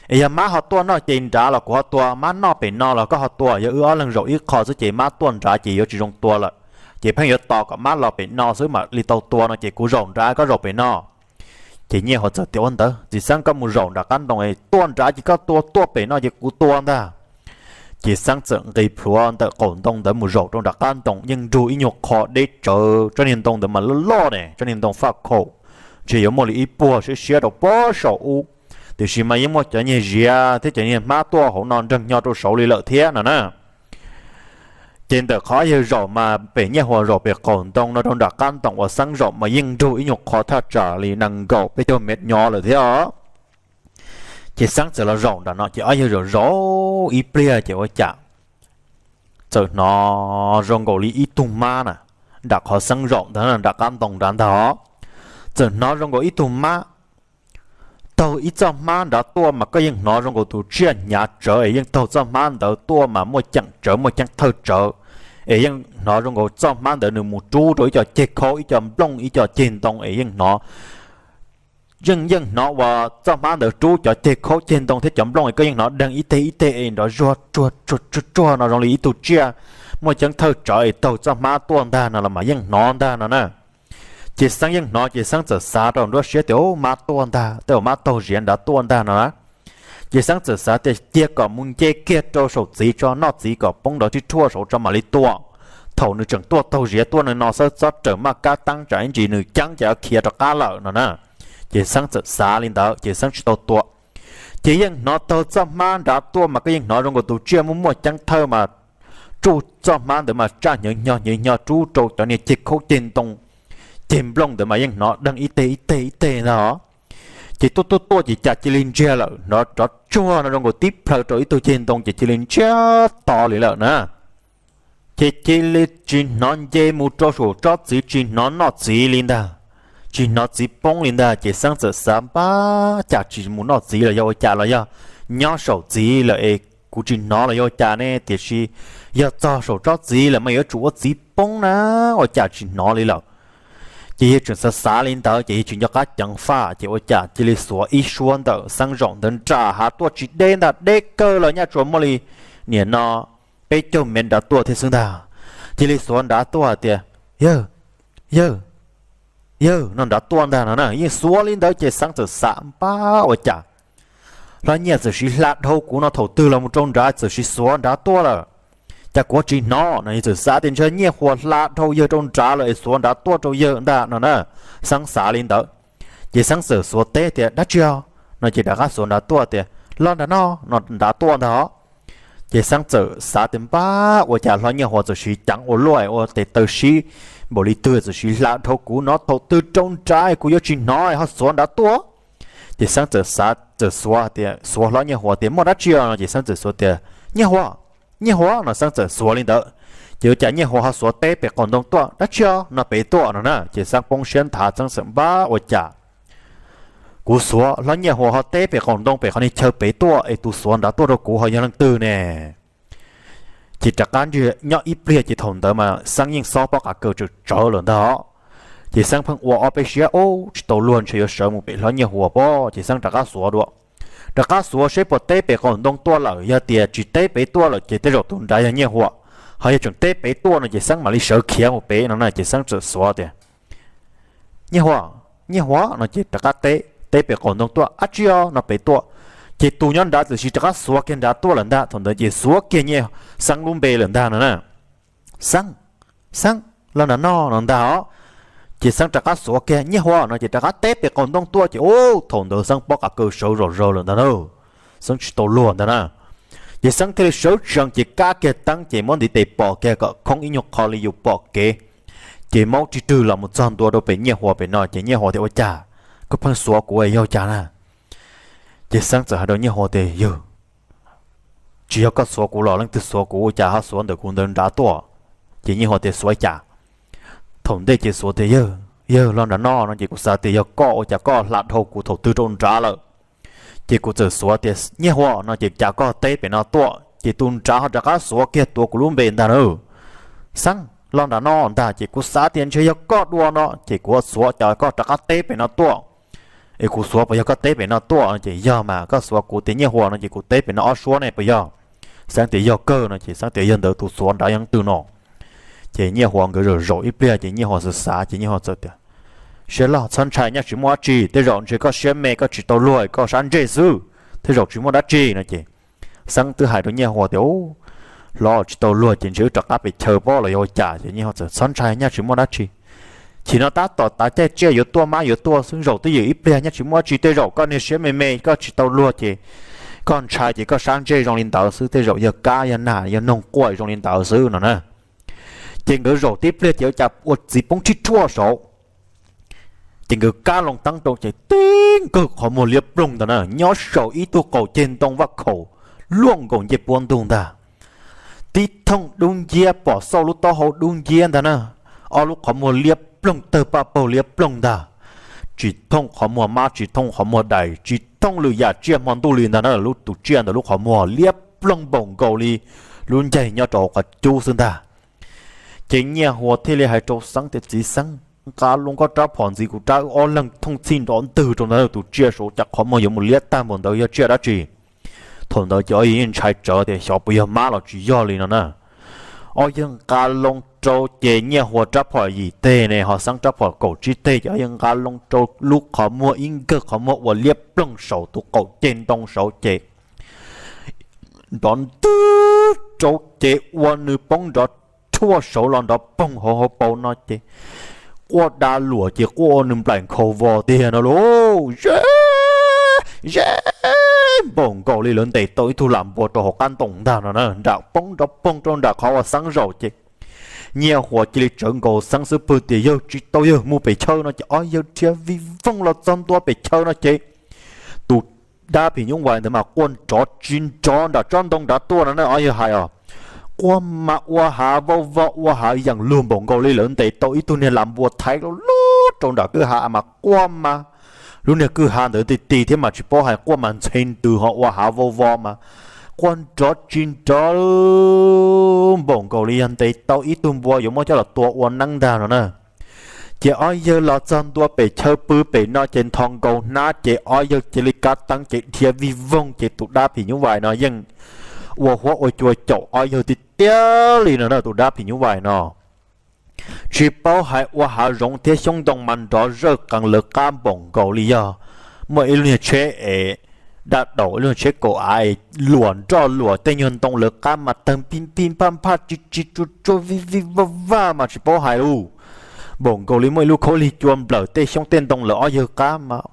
Es yog mab ho tuaj noj ces nrad los kuv ho tua mab noj pem no los koj ho tua, yog wb ob leeg zaum ib qho xwb ces mab tuaj nrad ces yuav tsis zoo tua lawm. Ces pheej yuav tos kom mab los pem no xwb mam li tau tua no ces kuv zaum nrad koj zaum pem no. Ces Nyiaj Huas txawm tias, Ua ntawd txiv Xeeb, koj mus zaum nram qab ntoo, tuaj nrad ces koj tua, tuaj pem no ces kuv tua ntag. Ces Xeeb txawm nqis plhuav ntawm qaum ntoo ntawd mus zaum rau nram qab ntoo, yeej nrug ib nyuag qho deb tsawv, tsob niag ntoo ntawd mas loj loj ne, tsob niag ntoo faj khaum, ntshe yuav muaj li ib puag siab siab rau pob saum ub. Tiam sis mas yeej muaj cov niag ziav thiab cov niag hmab tuaj hauv no nreeg nyo rau saud li lawm thiab no na. Ces ntawm qhov yawg zaum mas pem Nyiaj Huas zaum pem qaum ntoo no rau nram qab ntoo uas Xeeb zaum mas yeej nrug ib nyuag qho thaj tsam li nees nkaum peb caug mev nyob lawm thiab os. Ces Xeeb txawm los zaum nram no ces ob yawg zaum zaum ib pliag ces ua cas txawm hnov zoo nkaus li ib tug mab na, nram qhov Xeeb zaum ntawd nram qab ntoo nrad ntag os. Txawm hnov zoo nkaus ib tug mab taug ib txoj hmab nrad tuaj mas koj yeej hnov zoo nkaus tus tsiaj hnyav tsawv es yeej taug txoj hmab ntawd tuaj mas muaj ceem tsawv muaj ceeb thawj tsawv, es yeej hnov zoo nkaus txoj hmab ntawd nws mus rub rau ib co ceg khaub ib co nplooj ib co ceg ntoo es yeej hnov yeej yeej hnov uas txoj hmab ntawd rub cov ceg khaub ceg ntoo thiab cov nplooj es koj yeej hnov deeg ib teg ib teg es nrov zuag tsuag tsuag tsuag no zoo li ib tug tsiaj muaj ceeb thawj tsawv es taug txoj hmab tuaj ntag no los mas yeej hnov ntag no na. Ces Xeeb yeej hnov ces Xeeb txawm xav rau nruab siab tias, Ub, mab tuaj ntag, tej uas mab taug ziav nrad tuaj ntag no na. Ces Xeeb txawm xav tias cia kom mus nce kiag rau saum txiv tso, noj txiv kom poob nrov tib rhuaj saud tso mam li tua. Thaum nws tseem tuaj taug ziav tuaj no no xwb, txhob rawm maj kab teeb tsam ib ntsis nws ceeb ces khiav rov qab lawm no na. Ces Xeeb txawm xav li ntawd ces Xeeb tsis tau tua. Ces yeej hnov taug txoj hmab nrad tuaj mas koj yeej hnov zoo nkaus tus tsiaj muaj muaj ceeb thawj mas tsuj txoj hmab ntawd mas tsaj hnyav hnyo hnyav hnyo rub rau cov niag ceg khaub ceg ntoo ceg nplooj ntawd mas yeej hnov deeg ib teg ib teg ib teg ntag os. Ces tuaj tuaj tuaj ces cas cia li ntsiag lawm, hnov rov tsuag no zoo nkaus tib plhaw rau ib tug ceg ntoo ces cia li ntsiag to li lawm na. Ces cia li tsis hnov nce mus rau saum tsob txiv, tsis hnov noj txiv li ntag, tsis hnov txiv poob li ntag. Ces Xeeb txawm xav, Npab, cas tsis mus noj txiv los yog ua cas los yog nyob saum txiv lawm es kuv tsis hnov los yog ua cas ne? Tiam sis yog txog saum tsob txiv lawm mas yuav tsum ua txiv poob na, ua cas tsis hnov li lawm? Ces yawg tseem xav xav li ntawd ces yawg tsis nco qab ceev faj ces ua cas cia li xuav ib suab ntawm Xeeb zaum ntawd nram hav tuaj tsis deb ntag, deb kawg los nyaj tsuas muaj li niam no peb caug mev nrad tuaj thiab xwb ntag. Cia li xuav nrad tuaj hais tias, Yawg, yawg, yawg, no nrad tuaj ntag no na. Yeej xuav li ntawd ces Xeeb txawm xav, Npab, ua cas hlob Nyiaj txawm siv hla dhau kuv no, thaum twg los mus rau nrad txawm siv xuav nrad tuaj lawm, cas kuv tsis hnov no? Yawg txawm xav tias ntshe Nyiaj Huas hla dhau yawg rau nrad lawm es xuav nrad tuaj rau yawg ntag no na. Xeeb xav li ntawd ces Xeeb txawm xuav teb tias, Dab tsi os? No ces rov qab xuav nrad tuaj tias, Los nrad no, no nrad tuaj ntag os. Ces Xeeb txawm xav tias, Npab, ua cas hlob Nyiaj Huas txawm siv ceev ua luaj ua tes taw sib npaum li twg txawm siv hla dhau kuv no, thaum twg rau nrad kuv yuav tsis hnov ho xuav nrad tuaj? Ces Xeeb txawm xav txawm xuav tias, xuav hlob Nyiaj Huas tias, Muaj dab tsi os? No ces Xeeb txawm xuav tias, Nyiaj Huas, Nyiaj Huas, no Xeeb txawm xuav li ntawd. Ces ua cas Nyiaj Huas ho xuav teb pem qaum ntoo tuaj, Dab tsi os? No pem tuaj no na. Ces Xeeb poob siab nthav, Xeeb txawm, Npab, ua cas kuv xuav hlob Nyiaj Huas ho teb pem qaum ntoo pem qhov niag chaw pem tuaj es tus xuav nrad tuaj rau kuv ho yog leej twg ne? Ces rov qab nyob ib pliag ces thaum ntawd mas Xeeb yeej xob pob qa kaws tsawm tsawv lawm ntag os. Ces Xeeb pheej ua ob peb siab, Ub, tsis tau luag, ntshe yuav sawv mus pem hlob Nyiaj Huas pob. Ces Xeeb rov qab xuav dua, rov qab xuav seb puas teb pem qaum ntoo tuaj lawm. Yog tias tsis teb pem tuaj lawm ces tej zaum tus nrad yog Nyiaj Huas, ho yog tseem teb pem tuaj no ces Xeeb mam li sawv khiav mus pem no na. Ces Xeeb txawm xuav tias, Nyiaj Huas, Nyiaj Huas, no ces rov qab teb, teb pem qaum ntoo tuaj, Dab tsi os? No pem tuaj. Ces tus nyob nrad txawm siv rov qab xuav kiag nrad tuaj lawm ntag. Thaum ntawd ces xuav kiag Nyiaj, Xeeb lub npe lawm ntag no na. Xeeb, Xeeb, los nrad no, no ntag os. Ces Xeeb rov qab xuav kiag, Nyiaj Huas, no ces rov qab teb pem qaum ntoo tuaj ces, ub, thaum ntawd Xeeb pob qa kaws sawv zom zaws lawm ntag na. Xeeb tsis tau luag ntag na. Ces Xeeb thiaj li sawv tsees ces kab kiag teeb ces muab ntiv tes pos kiag kom khoob ib nyuag qho li yus pom kev. Ces maub rig rwg los mus txog ntua rau pem Nyiaj Huas pem no ces Nyiaj Huas tias, Ua cas koj pheej xuav kuv, yog cas na? Ces Xeeb txawm hais rau Nyiaj Huas tias, Yawg, tsis yog koj xuav kuv los leej twg xuav kuv, ua cas ho xuav ntawm kuv ntawd nrad tuaj? Ces Nyiaj Huas tias, Xuav cas? Thaum ntej ces xuav tias, Yawg, yawg, los nrad no, no ces kuv xav tias yog koj, ua cas koj hla dhau kuv thaum twg rau nrad lawm? Ces kuv txawm xuav tias, Nyiaj Huas, no ces cas koj teb pem no tuaj? Ces tus nrad ho rov qab xuav kiag tuav kuv lub npe ntag na. Xeeb, los nrad no ntag. Ces kuv xav tias ntshe yog koj dua no ces kuv xuav cas koj rov qab teb pem no tuaj. Es kuv xuav puas yog koj teb pem no tuaj? Ces yog mas, koj xuav kuv tias Nyiaj Huas no ces kuv teb pem no ob suab ne puas yog? Xeeb tias yog kawg no ces Xeeb tias yog ntawd tus xuav nrad yog leej twg no. Ces Nyiaj Huas nkawd zaum zaum ib pliag ces Nyiaj Huas xav xav ces Nyiaj Huas txawm tias, Siab loj, txhob ntshai, nyaj tsis muaj dab tsi, tej zaum ntshe koj siab me koj tsis tau luag koj sab ntsej xwb, tej zaum tsis muaj dab tsi no ces Xeeb twb hais rau Nyiaj Huas tias, Ub, hlob, tsis tau luag ces ntshe wb rov qab pem chaw pob los yog ua cas? Ces Nyiaj Huas txawm, Txhob ntshai, nyaj tsis muaj dab tsi. Chim no tab tom tav caij tsiaj yuav tuaj, mab yuav tuaj xwb, zaum twj ywm ib pliag, nyaj tsis muaj dab tsi, tej zaum koj niag siab me me koj tsis tau luag ces koj ntshai ces koj sab ntsej zoo li ntawd xwb, tej zaum yog kab yog nag yog noog quaj zoo li ntawd xwb no na. Ces nkawd zaum tib pliag ces ua cas ua txiv poob rhib rhuaj saud. Ces nkawd kab loo teeb rau ces tib nkawg qhov muag liab ploog ntag na, nyob saum ib tug qaum ceg ntoo vaj khaum luaj nkaus ncej puab ntug ntag. Tib thooj dub nciab pom xauj lub taub hau dub nciab ntag na, ob lub qhov muag liab ploog tawg paj paug liab ploog ntag. Tsis thooj qhov muag mab, tsis thooj qhov muag dais, tsis thooj lwm yam tsiaj hmo ntuj li ntag na, lub tus tsiaj ntawd lub qhov muag liab ploog npaum nkaus li lub ncaig nyob rau hauv qhov cub xwb ntag. Ces Nyiaj Huas thiaj li hais rau Xeeb tias, Txiv Xeeb, nqa loo koj rab phom ntxiv kuv rab, wb ob leeg thooj txhij nrov ntwg rau ntawd, tus tsiaj saud cas qhov muag yuav mus liab tag npaum ntawd, yog tsiaj dab tsi? Thaum ntawd ces ob yawg yeej ntshai tsawv tias xyov puas yog mab los tsis yog li no na. Ob yawg nqa loo rau ces Nyiaj Huas rab phom yim teg ne ho Xeeb rab phom kaum tsib teg, ces ob yawg nqa loo rau lub qhov muag ib nkawg qhov muag uas liab ploog saum tus qaum ceg ntoo saud ces nrov ntwg rau ces ua nws poob nrov rhuaj saud los nrov poog hauv hauv paus no ces quaj da luam ces quaj ua nws nplaim nkhaus vos tiag no lauj. Ze, ze npaum nkaus li lawv ntes tau ib tug lam npua rau hauv qab ntoo ntag no na, nram poob nrov poog rau nram qhov uas Xeeb zaum ces Nyiaj Huas cia li tsawv nkaus Xeeb xub pwg tias, Yawg, tsis tau, yawg, mus pem chaw no. Ces ob yawg dhia vij voog los txog ntua pem chaw no ces tus dab phim nyuj vais ntawd mas quaj nrov tsis nrov nram tsob ntoo nrad tuaj no na, ob yawg hais os. Quaj mas ua hav vau vos ua hav yeem lug npaum nkaus li lawv ntes tau ib tug niag lam npua thaiv loj loj rau nram kwj ha mas quaj mas lub niag kwj ha ntawd ti ti thiab mas tsis paub hais, quaj mas ntxhe ntws ho ua hav vau vos mas quaj nrov tsis nrov npaum nkaus li yog ntes tau ib tug npua yuav muab coj los tua ua neeb ntag no na. Ces ob yawg los txog ntua pem chaw pw pem no ces nthos nkaus hnab ces ob yawg cia li kab teeb ces dhia vij voog ces tus dab phim nyuj vais no yeej ua huab ua cua caum ob yawg tiag tiag li no na, tus dab phim nyuj vais no. Tsis paub hais ua hav zoov thiab xyoob ntoo mas nrov zawj qees lawv qab npaum nkaus li yog muaj ib lub niag tsheb es daj daus, ib lub niag tsheb kaum av es luam nroj luam tej nyuag ntoo lawv qab mas tawg pij pij phaj phaj tsis tsis tsuag tsuag vij vij vaj vaj mas tsis paub hais lus. Npaum nkaus li muaj ib lub khaub lig cua nplawm tej xyoob tej ntoo lawv ob yawg qab mas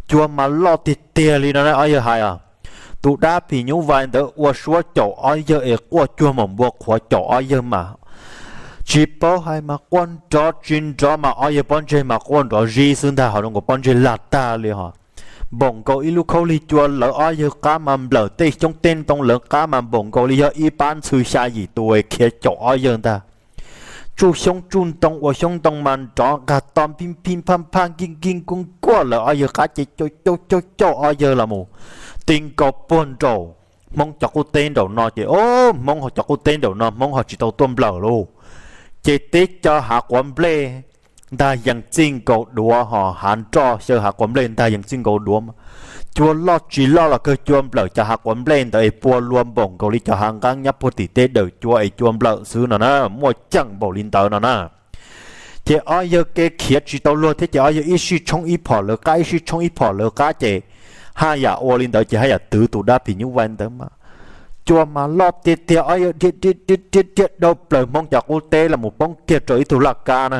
cua mas loj tiag tiag li no na, ob yawg hais os. Tus dab phim nyuj vais ntawd ua suab caum ob yawg es quaj cuag maum npua qhuav caum ob yawg mas tsis paub hais mas quaj nrov tsis nrov mas ob yawg pob ntseg mas quaj nrov zib xwb ntag, ho zoo nkaus pob ntseg lag tag li ho. Npaum nkaus ib lub khaub lig cua lawv ob yawg qab mas nplawm tej xyoob tej ntoo lawv qab mas npaum nkaus li yog ib pab ntxhw xya yim tus khiav caum ob yawg ntag. Tsuj xyoob tsuj ntoo ua xyoob ntoo mas nrov nqag to pij pij phaj phaj nkij nkij nkuj nkuaj lawv ob yawg qab ces caum caum caum caum ob yawg los mus ti nkaus puag nraum Hmoob cov qub teb nraum no ces, o, Hmoob cov qub teb nraum no Hmoob ho tsis tau tuaj nplawm lauj. Ces teb cov hav quav nplej ntag yees txij nkaus duav ho hav nroj xyaw hav quav nplej ntag yees txij nkaus duav mas cua loj tsis loj los kawg cua nplawm cov hav quav nplej ntawd es pua luag npaum nkaus li cov hav nqeeb nyob puag tim teb dawm cua es cua nplawm xwb no na, muaj ceem npaum li ntawd no na. Ces ob yawg kev khiav tsis tau luag thiab ces ob yawg ib sij tshoob ib phom lawv qab ib sij tshoob ib phom lawv qab ces haj yam ua li ntawd ces haj yam twv tus dab phim nyuj vais ntawd mas cua mas loj tiag tiag, ob yawg dhia dhia dhia dhia dhia dhau plaws Hmoob cov qub teb los mus poob kiag rau ib tug laj kab na.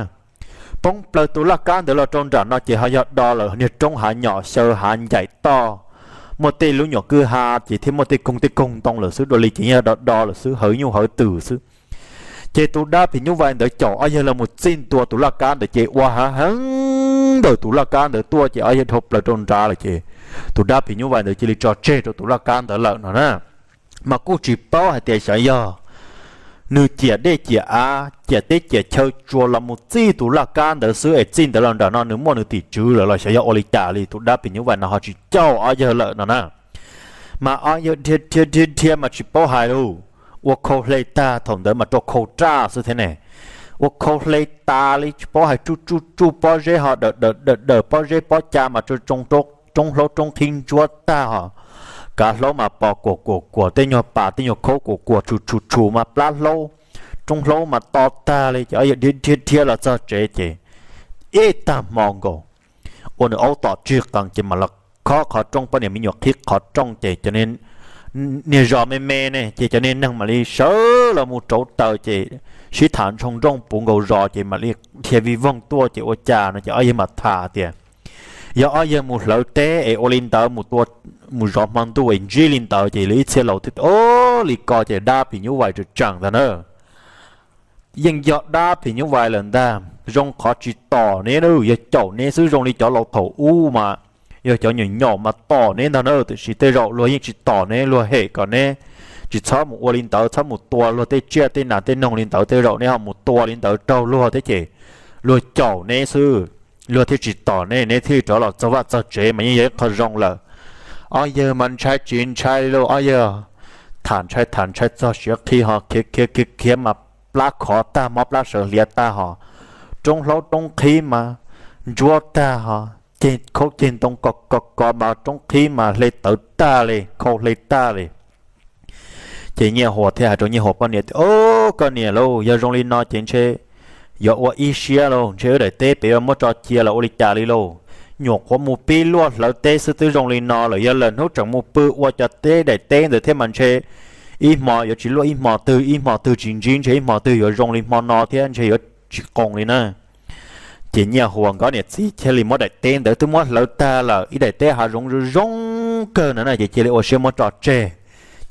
Poob plaws tus laj kab ntawd los rau nram no ces ho yog do lawm niag roob hav nyom xyaw hav ncaim toj, muaj tej lub nyuam kwj ha ces thiaj muaj tej koog tej koog ntoo lawm xwb, dua li ces yeej do do lawm xwb, hawv nyuj hawv twm xwb. Ces tus dab phim nyuj vais ntawd caum ob yawg los mus txij ntua tus laj kab ntawd ces ua hav heev ntawm tus laj kab ntawd tuaj ces ob yawg dhau plaws rau nrad lawm ces tus dab phim nyuj vais ntawd cia li tso tseg rau tus laj kab ntawd lawm no na. Mas kuj tsis paub hais tias xyov yog nws ciam dej ciam av ciam teb ciam chaw tsuas los mus txij tus laj kab ntawd xwb es txij ntawd los nram no nws muaj nws tim tswv lawm los xyov yog ua li cas li tus dab phim nyuj vais no ho tsis caum ob yawg lawm no na. Mas ob yawg dhia dhia dhia dhia mas tsis paub hais lus, ua khau hle tag, thaum ntawd mas rau khau raj xwb thiab ne. Ua khau hle tas li tsis paub hais, tsuj tsuj tsuj pob zeb ho dawm dawm dawm dawm pob zeb pob ca mas tsoo tsoo roob hlaub roob qhib ntsuab tag ho. Kav hlaub mas pos kuam kuam kuam, tej nyuag pas tej nyuag khaub kuam kuam tshum tshum tshum mas plab hlaub, roob hlaub mas to tag li ces ob yawg dhia dhia dhia los txog tsev ces ib tag hmo nkaus ua nws aub tom tsig qees ces mam los khob qhov rooj, poj niam me nyuam qhib qhov rooj ces cov niag zos me me ne ces cov niag neeg mam li sawv los mus rauv taws ces sib tham ntshoo nrooj puv nkaus zos ces mam li dhia vij voog tuaj ces ua cas no ces ob yawg mam tham tias yog ob yawg mus hlawv teb es ua li ntawd mus tua, mus zov hmo ntuj es ntsib li ntawd ces lawv ib txhia laus thiaj, o, li ko ces dab phim nyuj vais tseem tseem ntag na. yeej yog dab phim nyuj vais lawm ntag. Zoo qhov tsis tom neb na, yog caum neb xwb. Zoo li cov laus thaum ub mas yog cov nyaum nyaum mas tom neb ntag na, tiam sis tej zaum luag yeej tsis tom neb, luag hem kom neb tsis txhob mus ua li ntawd, txhob mus tua luag tej tsiaj tej nas tej noog li ntawd. Tej zaum neb ho mus tua li ntawd raug luag thiab ces luag caum neb xwb, luag thiaj tsis tom neb, neb thiaj li rov los txog vaj txog tsev mas yeej yog ib qho zoo lawm. Ob yawg mas ntshai tsis ntshai li lauj, ob yawg tham ntshai tham ntshai txog siav qhi ho khiav khiav khiav khiav mas plab khov tag, mob plab sawv hliav tag ho, roob hlaub roob qhib mas ntsuab tag ho, ceg khaub ceg ntoo ko ko ko mas roob qhib mas hle tawv tag li, khau hle tag li. Ces Nyiaj Huas thiaj hais rau Nyiaj Huas poj niam tias, Au, koj niam lauj, yog zoo li no ces ntshe yuav ua ib siab lauj, ntshe wb daim teb pem yuav muab tso cia los ua li cas li lauj. Nyuam qhuav mus pib luaj hlawv teb xwb twb zoo li no lawm, yog lawm hnub tseem mus pw ua cov teb daim teb ntawd thiab mas ntshe ib hmo yuav tsis luaj ib hmo twg, ib hmo twg tsis ntsib, ntshe ib hmo twg yuav zoo li hmo no thiab ntshe yuav tsis qoos li na. Ces Nyiaj Huas nkawd niam txiv thiaj li muab daim teb ntawd twb muab hlawv tag lawm, ib daim teb hav zoov zoo zoo kawg no na, ces cia li ua siab muab tso tseg.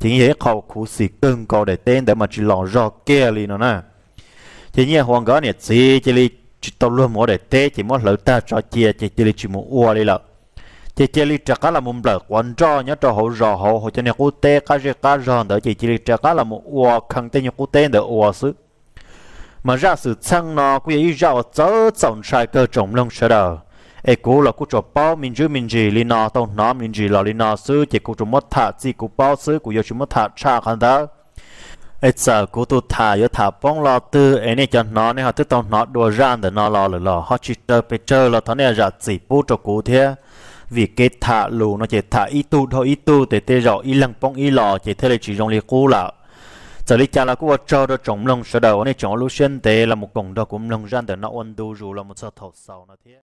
Ces yeej yog ib qho khuv xim kawg nkaus, daim teb ntawd mas tsis los zog kiag li no na. Ces Nyiaj Huas nkawd niam txiv cia li tsis tau luag mus ua daim teb, ces muab hlawv tag tso cia, ces cia li tsis mus ua li lawm. Ces cia li rov qab los mus nplawm quav nroj nyob rau hauv zos hauv, hauv cov niag qub teb qab zej qab zog ntawd, ces cia li rov qab los mus ua khee tej nyuag qub teb ntawd ua xwb. Mas zaj xwm txheej no kuj yog ib zaj uas txawv txaus ntshai kawg tsoom mloog sawv daws, es kuv los kuj tsuas paub me ntsis me ntsis li no, tau hnov me ntsis los li no xwb, ces kuv tsuas muab tham txij kuv paub xwb, kuv yuav tsis muab tham tshaj qhov ntawd. Es txawm kuv tus tham yuav tham poob lo twg es nej cov hnov nej ho twb tau hnov dua zaj ntawm no los lawm los ho tsis raws pes tsawg los thov nej zam txim pub rau kuv thiab, vim kev tham lus no ces tham ib tug dhau ib tug ces tej zaum ib leeg poob ib lo ces thiaj li tsis zoo li qub lawm. Txawm li cas los kuj ua tsaug rau tsoom mloog sawv daws uas nej tseem ua lub siab ntev los mus koom nrog kuv mloog zaj ntawm no ua ntu zus los mus txog thaum xaus no thiab.